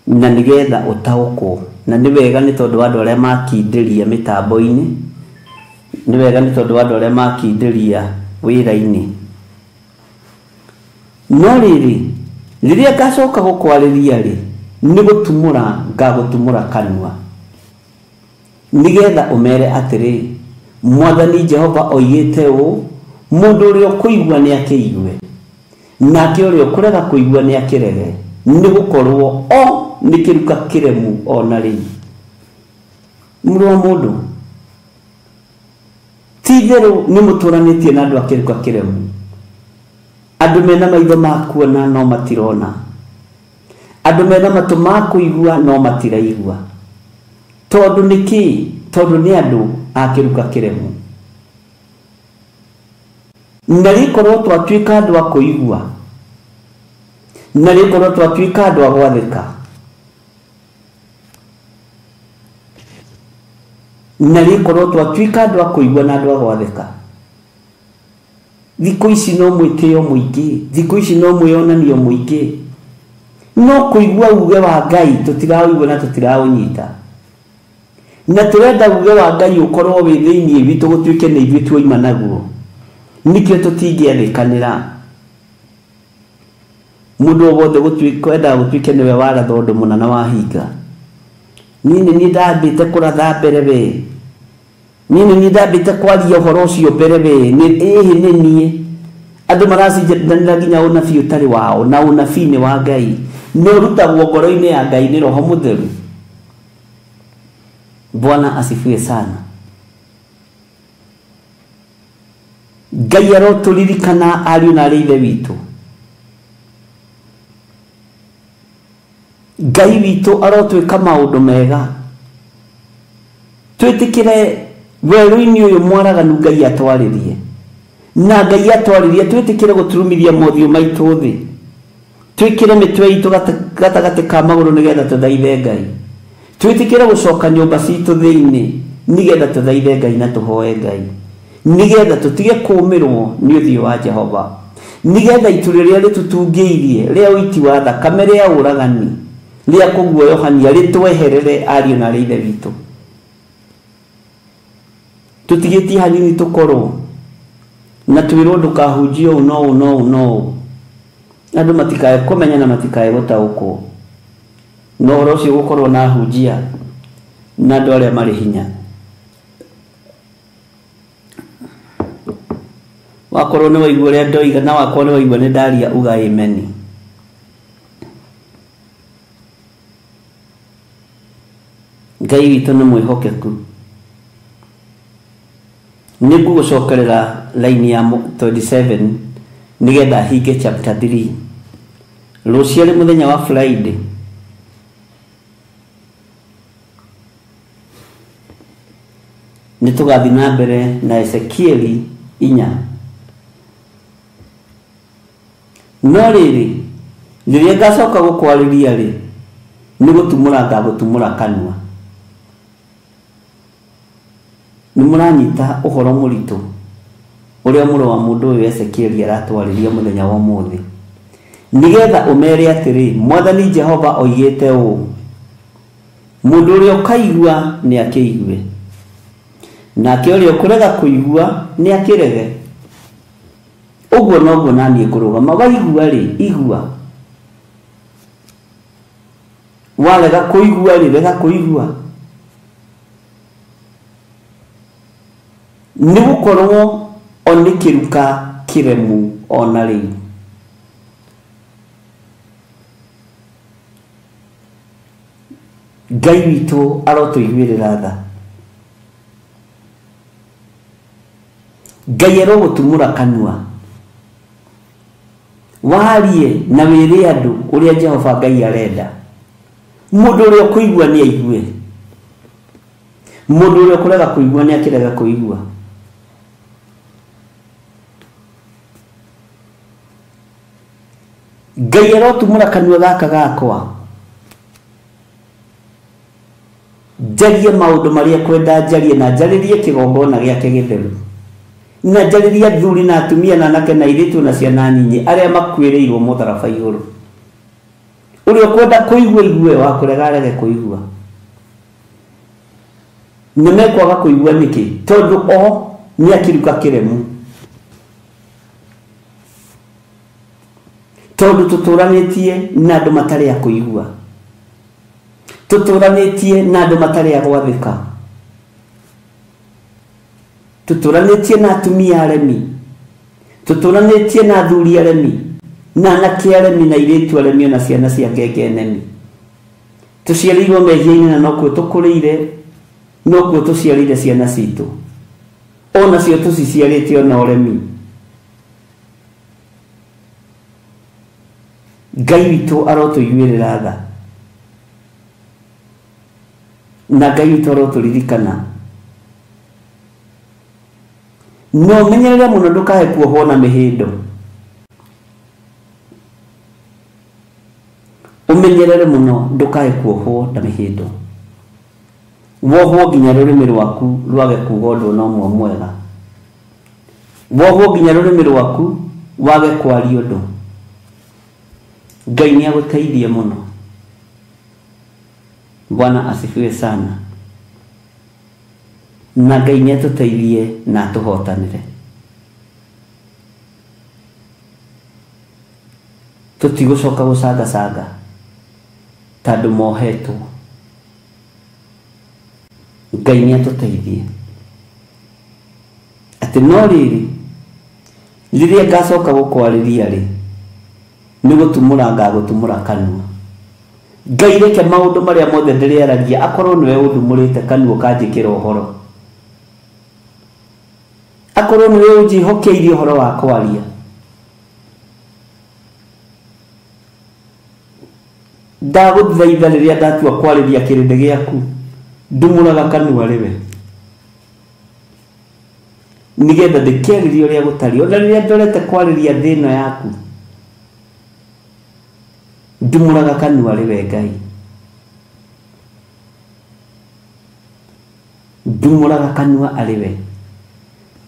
na nĩgetha ũtaũkwo. Na nĩ wega nĩ tondũ wa andũ arĩa makindĩria mĩtambo-inĩ, nĩ wega nĩ tondũ wa andũ arĩa makindĩria wĩra-inĩ. No rĩrĩ rĩrĩa ngacoka gũkwarĩria rĩ, nĩ gũtumũra ngagũtumũra kanua, nĩgetha ũmere atĩrĩ, Mwathani Jehova oigĩte ũũ, mũndũ ũrĩa ũkũigua nĩakĩigue, nake ũrĩa ũkũrega kũigua nĩakĩrege, nĩgũkorwo o nĩ kĩruka kĩremu ona rĩu. Mũrũ wa mũndũ, ti itherũ nĩ mũtũranĩtie na andũ a kĩruka kĩremu, andũ mena maitho ma kuona no matirona, andũ mena matũ ma kũigua no matiraigua. Tondũ nĩkĩ? Tondũ nĩ andũ a kĩruka kĩremu. Na rĩkorwo twatuĩka andũ a kũigua, Na rĩkorwo twatuĩka andũ a gwathĩka, na rĩkorwo twatuĩka andũ a kũigua na andũ a gwathĩka. Thikũ ici no mwĩtĩo mũingĩ, thikũ ici no mwĩonanio mũingĩ, no kũigua uge wa Ngai tũtiraũigua na tũtiraũnyita. Na tũrenda uge wa Ngai ũkorwo wĩ thĩinĩ witũ, gũtuĩke nĩ ithuĩ tuoima naguo. Nĩkĩo tũtingĩathĩkanĩra. Mũndũ o wothe kwendaga gũtuĩke nĩwe waratha ũndũ mũna na wahinga. Niĩ nĩ niĩ ndambĩte kũratha mbere we, niĩ nĩ niĩ ndambĩte kwaria ũhoro ũcio mbere we, ĩhĩ nĩ niĩ. Andũ maracindanĩra nginya ũnabii ũtarĩ wao, na ũnabii nĩ wa Ngai, nĩ ũrutagwo ngoro-inĩ ya Ngai nĩ Roho Mũtheru. Bwana asifiwe sana. Ngai arotũririkana ariũ na arĩ ithe witũ. Ngai witũ arotwĩka maũndũ mega. Twĩtĩkĩre werũ-inĩ ũyũ mwaraganu Ngai atwarĩrie, na Ngai atwarĩrie twĩtĩkĩre gũturumithia mothiũ maitũ thĩ, twĩkĩre mĩtwe itũ gatagatĩ ka magũrũ nĩgetha tũthaithe Ngai, twĩtĩkĩre gũcoka nyũmba citũ thĩinĩ nĩgetha tũthaithe Ngai na tũhoe Ngai, nĩgetha tũtige kũũmĩrwo nĩ ũthiũ wa Jehova, nĩgetha itu rĩrĩa rĩtũtungĩirie rĩa ũiti wa thakame, rĩa ũragani, rĩa kũguoyohania rĩtweherere ariũ na arĩ ithe witũ. Tũtigĩtie hanini tũkorwo na twĩrwo ndũkahunjie ũũ no ũũ no ũũ no ũũ, andũ matikae kũmenya na matikae gũtaũkwo. No ũhoro ũcio gũkorwo na ahunjia na andũ arĩa marĩ hinya. Wakorwo nĩ waigua ũrĩa ndoiga, na wakorwo nĩ waigua nĩ ndaria, uga amen. Ngai witũ nĩ mwĩhokeku. Nĩ ngũgũcokerera line ya 27 nĩgetha hinge chapter 3. Rũciũ arĩ mũthenya wa Friday, nĩ tũgathiĩ na mbere na Ezekieli 4. No rĩrĩ, rĩrĩa ngacoka gũkwarĩria rĩ, nĩ gũtumũra ngagũtumũra kanua. Nĩ mũranyita ũhoro mũritũ ũrĩa mũrũ wa mũndũ ũyũ Ezekieli aratwarĩria mũthenya wa ũmũthĩ, nĩgetha ũmere atĩrĩ, Mwathani Jehova oigĩte ũũ, mũndũ ũrĩa ũkaigua nĩ akĩigue, nake ũrĩa ũkũrega kũigua nĩ akĩrege. Ũguo noguo naniĩ ngũrũgama. Waigua rĩ, igua. Warega kũigua rĩ, rega kũigua. Nĩ gũkorwo o nĩ kĩruka kĩremu ona rĩu. Ngai witũ arotũiguĩrĩra tha. Ngai arogũtumũra kanua, warie na wĩre andũ ũrĩa Jehova Ngai arenda. Mũndũ ũrĩa ũkũigua nĩ aigue, mũndũ ũrĩa ũkũrega kũigua nĩ akĩrega kũigua. Ngai arotumũra kanua gaka gakwa, njarie maũndũ marĩa kwenda njarie, na njarĩrie kĩgongona gĩake gĩtheru, na njarĩrie athuri na atumia na anake na airĩtu na ciana nyinyi arĩa makuĩrĩirwo mũtharaba igũrũ. Ũrĩa ũkwenda kũigua igue, wa kũrega arege kũigua. Nĩ mekwaga kũigua nĩkĩ? Tondũ o nĩ akĩruka kĩremu. Tondũ tũtũranĩtie na andũ matarĩ a kũigua, tũtũranĩtie na andũ matarĩ a gwathĩka, tũtũranĩtie na atumia aremi, tũtũranĩtie na athuri aremi, na anake aremi, na airĩtu aremi, ona ciana cia ngenge nemi. Tũciarĩirwo mehia-inĩ na nokuo tũkũrĩire, nokuo tũciarĩire ciana citũ, onacio tũciciarĩte ona ũremi. Ngai witũ arotũiguĩrĩra tha, na Ngai witũ arotũririkana. No ũmenyerere mũno ndũkae kuohwo na mĩhĩndo. Wĩmenyerere mũno ndũkae kuohwo na mĩhĩndo. Wohwo nginya rũrĩmĩ rwaku rwage kuuga ũndũ ona ũmwe mwega. Wohwo nginya rũrĩmĩ rwaku wage kwaria ũndũ. Ngai nĩ agũteithie mũno. Bwana asifiwe sana. Na Ngai nĩ atũteithie na atũhotanĩre. Tũtigũcoka gũcangacanga ta andũ mohetwo. Ngai nĩ atũteithie atĩ no rĩrĩ, rĩrĩa ngacoka gũkwarĩria rĩ, nĩ gũtumũra ngagũtumũra kanua. Ngai reke maũndũ marĩa mothe ndĩrĩaragia akorwo nĩwe ũndumũrĩte kanua ũkanjĩkĩra ũhoro, akorwo nĩwe ũnjĩhokeirie ũhoro wa kwaria. Ndagũthaitha rĩrĩa ndatua kwarĩria kĩrĩndĩ gĩaku, ndumũraga kanua rĩwe, nĩgetha ndĩkĩarĩrie ũrĩa gũtariĩ. Ona rĩrĩa ndorete kwarĩria thĩ ĩno yaku, ndumũraga kanua rĩwe Ngai, ndumũraga kanua arĩwe,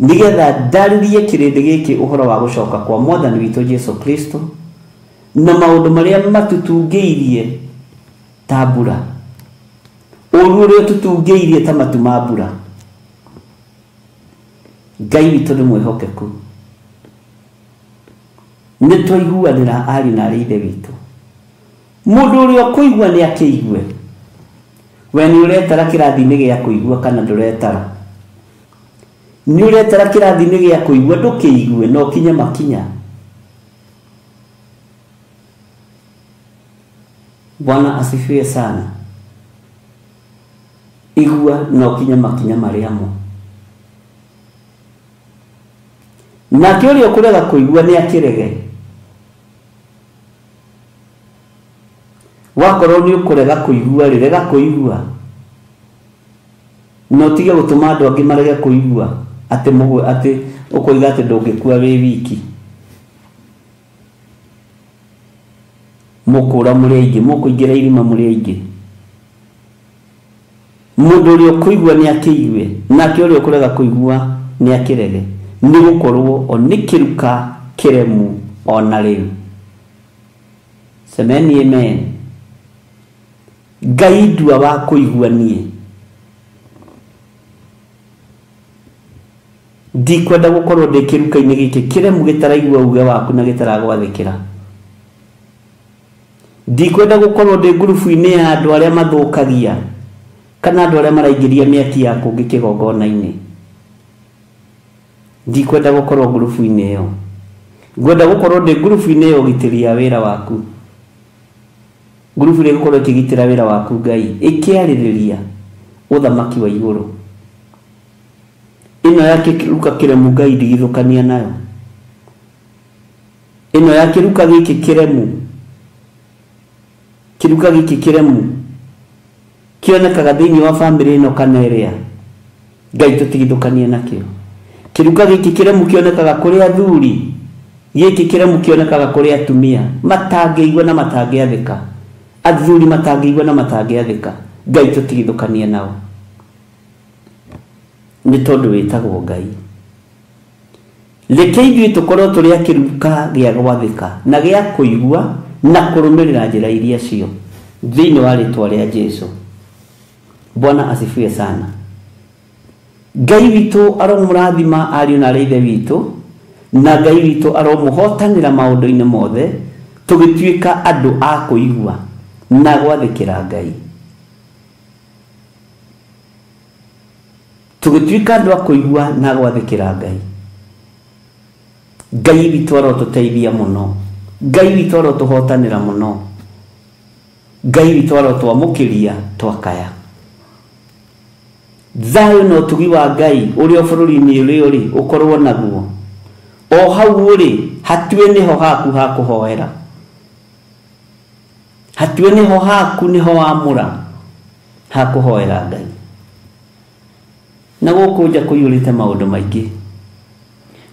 nĩgetha ndarĩrie kĩrĩndĩ gĩkĩ ũhoro wa gũcoka kwa Mwathani witũ Jesu Kristo na maũndũ marĩa matutungĩirie ta mbura, ũru ũrĩa ũtutungĩirie ta matu ma mbura. Ngai witũ nĩ mwĩhokeku. Nĩ twaiguanĩra ariũ na arĩ ithe witũ. Mũndũ ũrĩa ũkũigua nĩ akĩigue. We nĩ ũretara kĩrathi-inĩ gĩa kũigua kana ndũretara? Nĩ ũretara kĩrathi-inĩ gĩa kũigua, ndũkĩigue na ũkinye makinya. Bwana asifiwe sana. Igua na ũkinye makinya marĩa mo. Nake ũrĩa ũkũrega kũigua nĩ akĩrege. Wakorwo nĩ ũkũrega kũigua rĩ, rega kũigua. Na ũtige gũtũma andũ angĩ marege kũigua atĩ mũgwe, atĩ ũkoiga atĩ ndũngĩkua wĩ wiki. Mũkũra mũrĩ aingĩ, mũkũingĩra irima mũrĩ aingĩ. Mũndũ ũrĩa ũkũigua nĩ akĩigue, nake ũrĩa ũkũrega kũigua nĩ akĩrege. Nĩ gũkorwo o nĩ kĩruka kĩremu ona rĩu. Semeni amen. Ngai ndua wa kũigua niĩ. Ndikwenda gũkorwo ndĩ kĩruka-inĩ gĩkĩ kĩremu gĩtaraigua uge waku na gĩtaragwathĩkĩra. Ndikwenda gũkorwo ndĩ ngurubu-inĩ ya andũ arĩa mathũkagia kana andũ arĩa maraingĩria mĩaki ya kũngĩ kĩgongona-inĩ. Ndikwenda gũkorwo ngurubu-inĩ ĩyo. Ngwenda gũkorwo ndĩ ngurubu-inĩ ya ũgitĩri ya wĩra waku. Ngurubu ĩrĩa ĩgũkorwo ĩkĩgitĩra wĩra waku Ngai, ĩkĩarĩrĩria ũthamaki wa igũrũ. Ĩno ya kĩruka kĩremu Ngai ndigithũkania nayo. Ĩno ya kĩruka gĩkĩ kĩremu, kĩruka gĩkĩ kĩremu kĩonekaga thĩinĩ wa bamĩrĩ ĩno kana ĩrĩa, Ngai tũtigithũkanie nakĩo. Kĩruka gĩkĩ kĩremu kĩonekaga kũrĩ athuri, gĩkĩ kĩremu kĩonekaga kũrĩ atumia matangĩigua na matangĩathĩka, athuri matangĩigua na matangĩathĩka, Ngai tũtigithũkanie nao. Nĩ tondũ wĩtagwo Ngai. Reke ithuĩ tũkorwo tũrĩ a kĩruka gĩa gwathĩka na gĩa kũigua na kũrũmĩrĩra njĩra iria cio thĩinĩ wa rĩtwa rĩa Jesu. Bwana asifiwe sana. Ngai witũ aromũrathima ariũ na arĩ ithe witũ, na Ngai witũ aromũhotanĩra maũndũ-inĩ mothe, tũgĩtuĩka andũ a kũigua na gwathĩkĩra Ngai. Tũgĩtuĩka andũ a kũigua na gwathĩkĩra Ngai. Ngai witũ arotũteithia mũno. Ngai witũ arotũhotanĩra mũno. Ngai witũ arotwamũkĩria twakaya. Thayũ na ũtugi wa Ngai ũrĩa bũrũri-inĩ ũrĩa ũrĩ ũkorwo naguo. O hau ũrĩ hatue nĩho haku ha kũhoera. Hatue nĩho haku nĩho wamũra ha kũhoera Ngai. Na gũkũ nja kũiyũrĩte maũndũ maingĩ,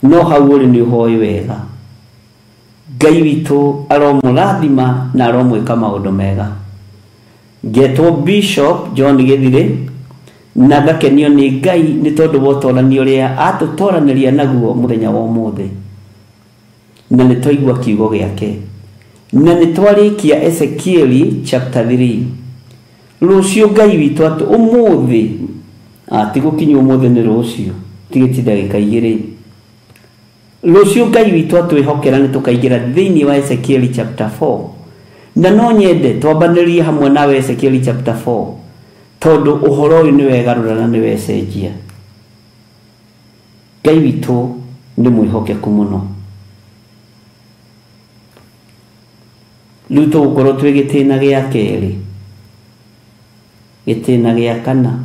no hau ũrĩ nĩ ũhoe wega. Ngai witũ aromũrathima na aromwĩka maũndũ mega. Ngetwo Bishop John Githire na ngakenio nĩ Ngai nĩ tondũ wa ũtorani ũrĩa atũtoranĩria naguo mũthenya wa ũmũthĩ, na nĩ twaigua kiugo gĩake na nĩ twarĩkia Ezekieli chapter 3. Rũciũ Ngai witũ atĩ ũmũthĩ, ti gũkinya ũmũthĩ nĩ rũciũ, tigĩti ndagĩka igĩrĩ. Rũciũ Ngai witũ atwĩhokera nĩ tũkaingĩra thĩinĩ wa Ezekieli chapter 4, na no nyende twambanĩrie hamwe nawe Ezekieli chapter 4 tondũ ũhoro ũyũ nĩ wegarũra na nĩ wecenjia. Ngai witũ nĩ mwĩhokeku mũno. Rĩu tũgũkorwo twĩ gĩtĩna gĩa kerĩ, gĩtĩna gĩa kana.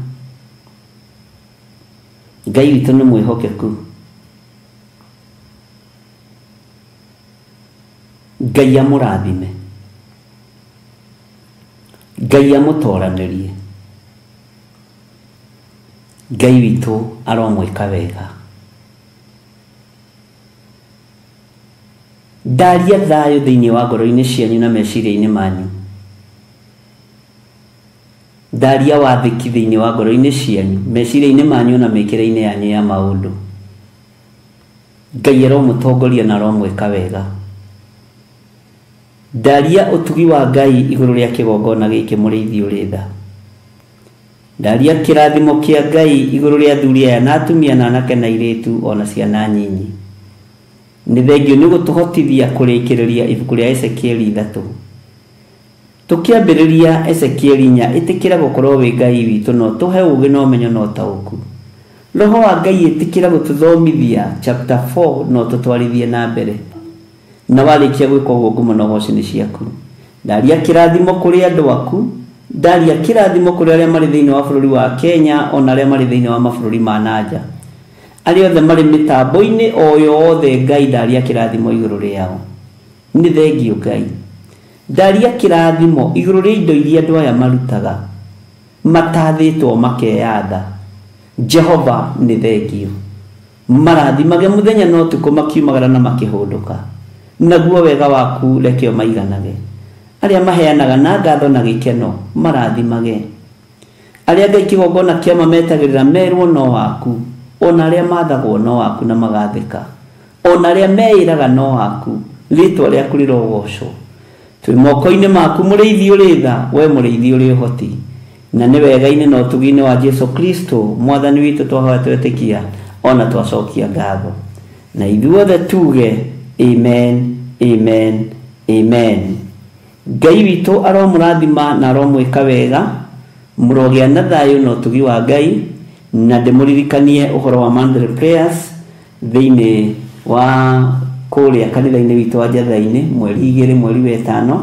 Ngai witũ nĩ mwĩhokeku. Ngai amũrathime, Ngai amũtoranĩrie, Ngai witũ aromwĩka wega. Ndaria thayũ thĩinĩ wa ngoro-inĩ cianyu na meciria-inĩ manyu. Ndaria wathĩki thĩinĩ wa ngoro-inĩ cianyu, meciria-inĩ manyu na mĩkĩre-inĩ yanyu ya maũndũ. Ngai aromũtongoria na aromwĩka wega. Ndaria ũtugi wa Ngai igũrũ rĩa kĩgongona gĩkĩ mũrĩithi ũrĩ tha. Ndaria kĩrathimo kĩa Ngai igũrũ rĩa athuri aya na atumia na anake na airĩtu ona ciana nyinyi. Nĩ thengio nĩ gũtũhotithia kũrĩkĩrĩria ibuku rĩa Ezekieli 3. Tũkĩambĩrĩria Ezekieli 4, ĩtĩkĩra gũkorwo wĩ Ngai witũ no tũhe ũũgĩ na ũmenyo na ũtaũku. Roho wa Ngai ĩtĩkĩra gũtũthomithia chapter 4 no tũtwarithie na mbere. Na warĩkia gwĩka ũguo ngumo na ũgoci nĩ ciaku. Ndaria kĩrathimo kũrĩ andũ aku, ndaria kĩrathimo kũrĩ arĩa marĩ thĩinĩ wa bũrũri wa Kenya ona arĩa marĩ thĩinĩ wa mabũrũri ma nanja. Arĩa othe marĩ mĩtambo-inĩ o yothe, Ngai ndaria kĩrathimo igũrũ rĩao. Nĩ thengio Ngai. Ndaria kĩrathimo igũrũ rĩa indo iria andũ aya marutaga, matathĩtwo makeyatha. Jehova nĩ thengio. Marathimage mũthenya na ũtukũ makiumagara na makĩhũndũka. Naguo wega waku reke ũmaiganage. Arĩa maheanaga na ngatho na gĩkeno marathimage. Arĩa Ngai kĩgongona kĩama metagĩrĩra merwo no waku, ona arĩa mathagwo no waku na magathĩka, ona arĩa meĩraga no waku, rĩtwa rĩaku rĩrogocwo. Twĩ moko-inĩ maku mũrĩithi ũrĩ tha, we mũrĩithi ũrĩ ũhoti. Na nĩ wega-inĩ na ũtugi-inĩ wa Jesu Kristo mwathani witũ twahoya twetĩkia ona twacokia ngatho. Na ithuothe tuge amen, amen, amen. Ngai witũ aromũrathima na aromwĩka wega, mũrogĩa na thayũ na ũtugi wa Ngai. Na ndĩmũririkanie ũhoro wa monthly prayers thĩinĩ wa kũrĩa kanitha-inĩ witũ wa Njatha-inĩ mweri 2 mweri wa 5,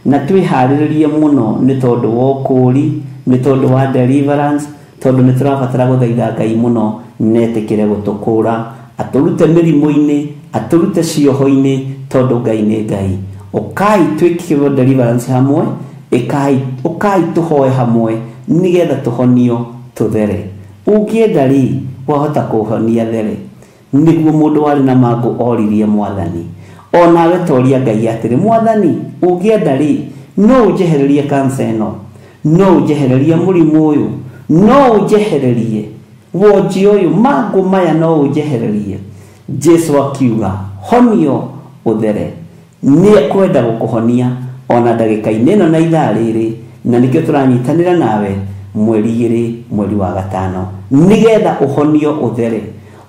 na twĩharĩrĩrie mũno nĩ tondũ wa ũkũũri, nĩ tondũ wa deliverance, tondũ nĩ tũrabatara gũthaitha Ngai mũno netĩkĩre gũtũkũra, atũrute mĩrimũ-inĩ, atũrute cioho-inĩ, tondũ Ngai nĩ Ngai. Ũkai twĩkĩrwo deliverance hamwe, ũkai tũhoe hamwe nĩgetha tũhonio tũthere. Ũngĩenda rĩ, wahota kũhonia there. Nĩguo mũndũ warĩ na mangũ oririe mwathani. Onawe toria Ngai atĩrĩ, mwathani ũngĩenda rĩ, no ũnjehererie kansa ĩno, no ũnjehererie mũrimũ ũyũ, no ũnjehererie wonji ũyũ, mangũ maya no ũnjehererie. Jesu akiuga honio ũthere. Nĩ ekwenda gũkũhonia ona ndagĩka-inĩ ĩno na ithaa rĩrĩ, na nĩkĩo tũranyitanĩra nawe mweri 2 mweri wa 5 nĩgetha ũhonio ũthere,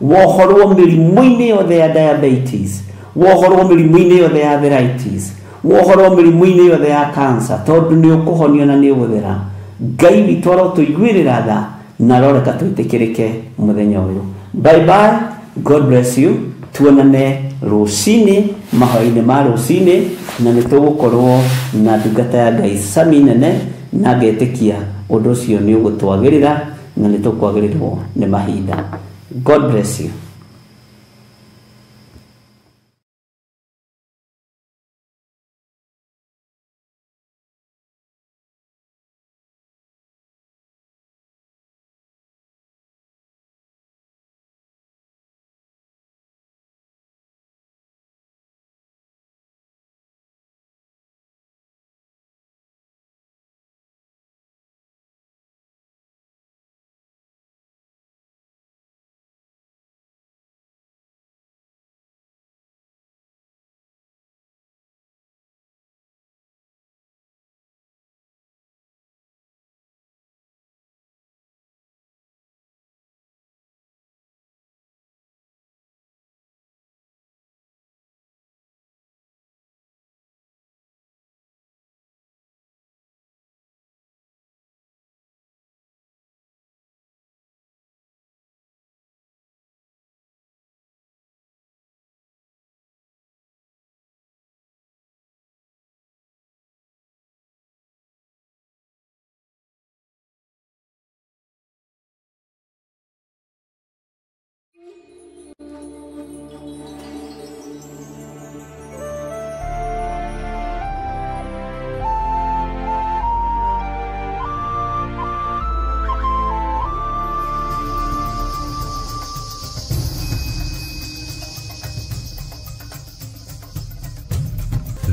wohorwo mĩrimũ-inĩ yothe ya diabetes, wohorwo mĩrimũ-inĩ yothe ya arthritis, wohorwo mĩrimũ-inĩ yothe ya cancer, tondũ nĩ ũkũhonio na nĩ ũgũthera. Ngai witũ arotũiguĩrĩra tha na aroreka twĩtĩkĩrĩke mũthenya ũyũ. Bye bye, God bless you. Tuonane rũcinĩ, mahoya-inĩ ma rũcinĩ, na nĩ tũgũkorwo na ndungata ya Ngai Sami nene, na ngetĩkia ũndũ ũcio nĩ ũgũtwagĩrĩra na nĩ tũkwagĩrĩrwo nĩ mahinda. God bless you.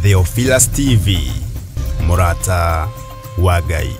Theophilus TV, mũrata wa Ngai.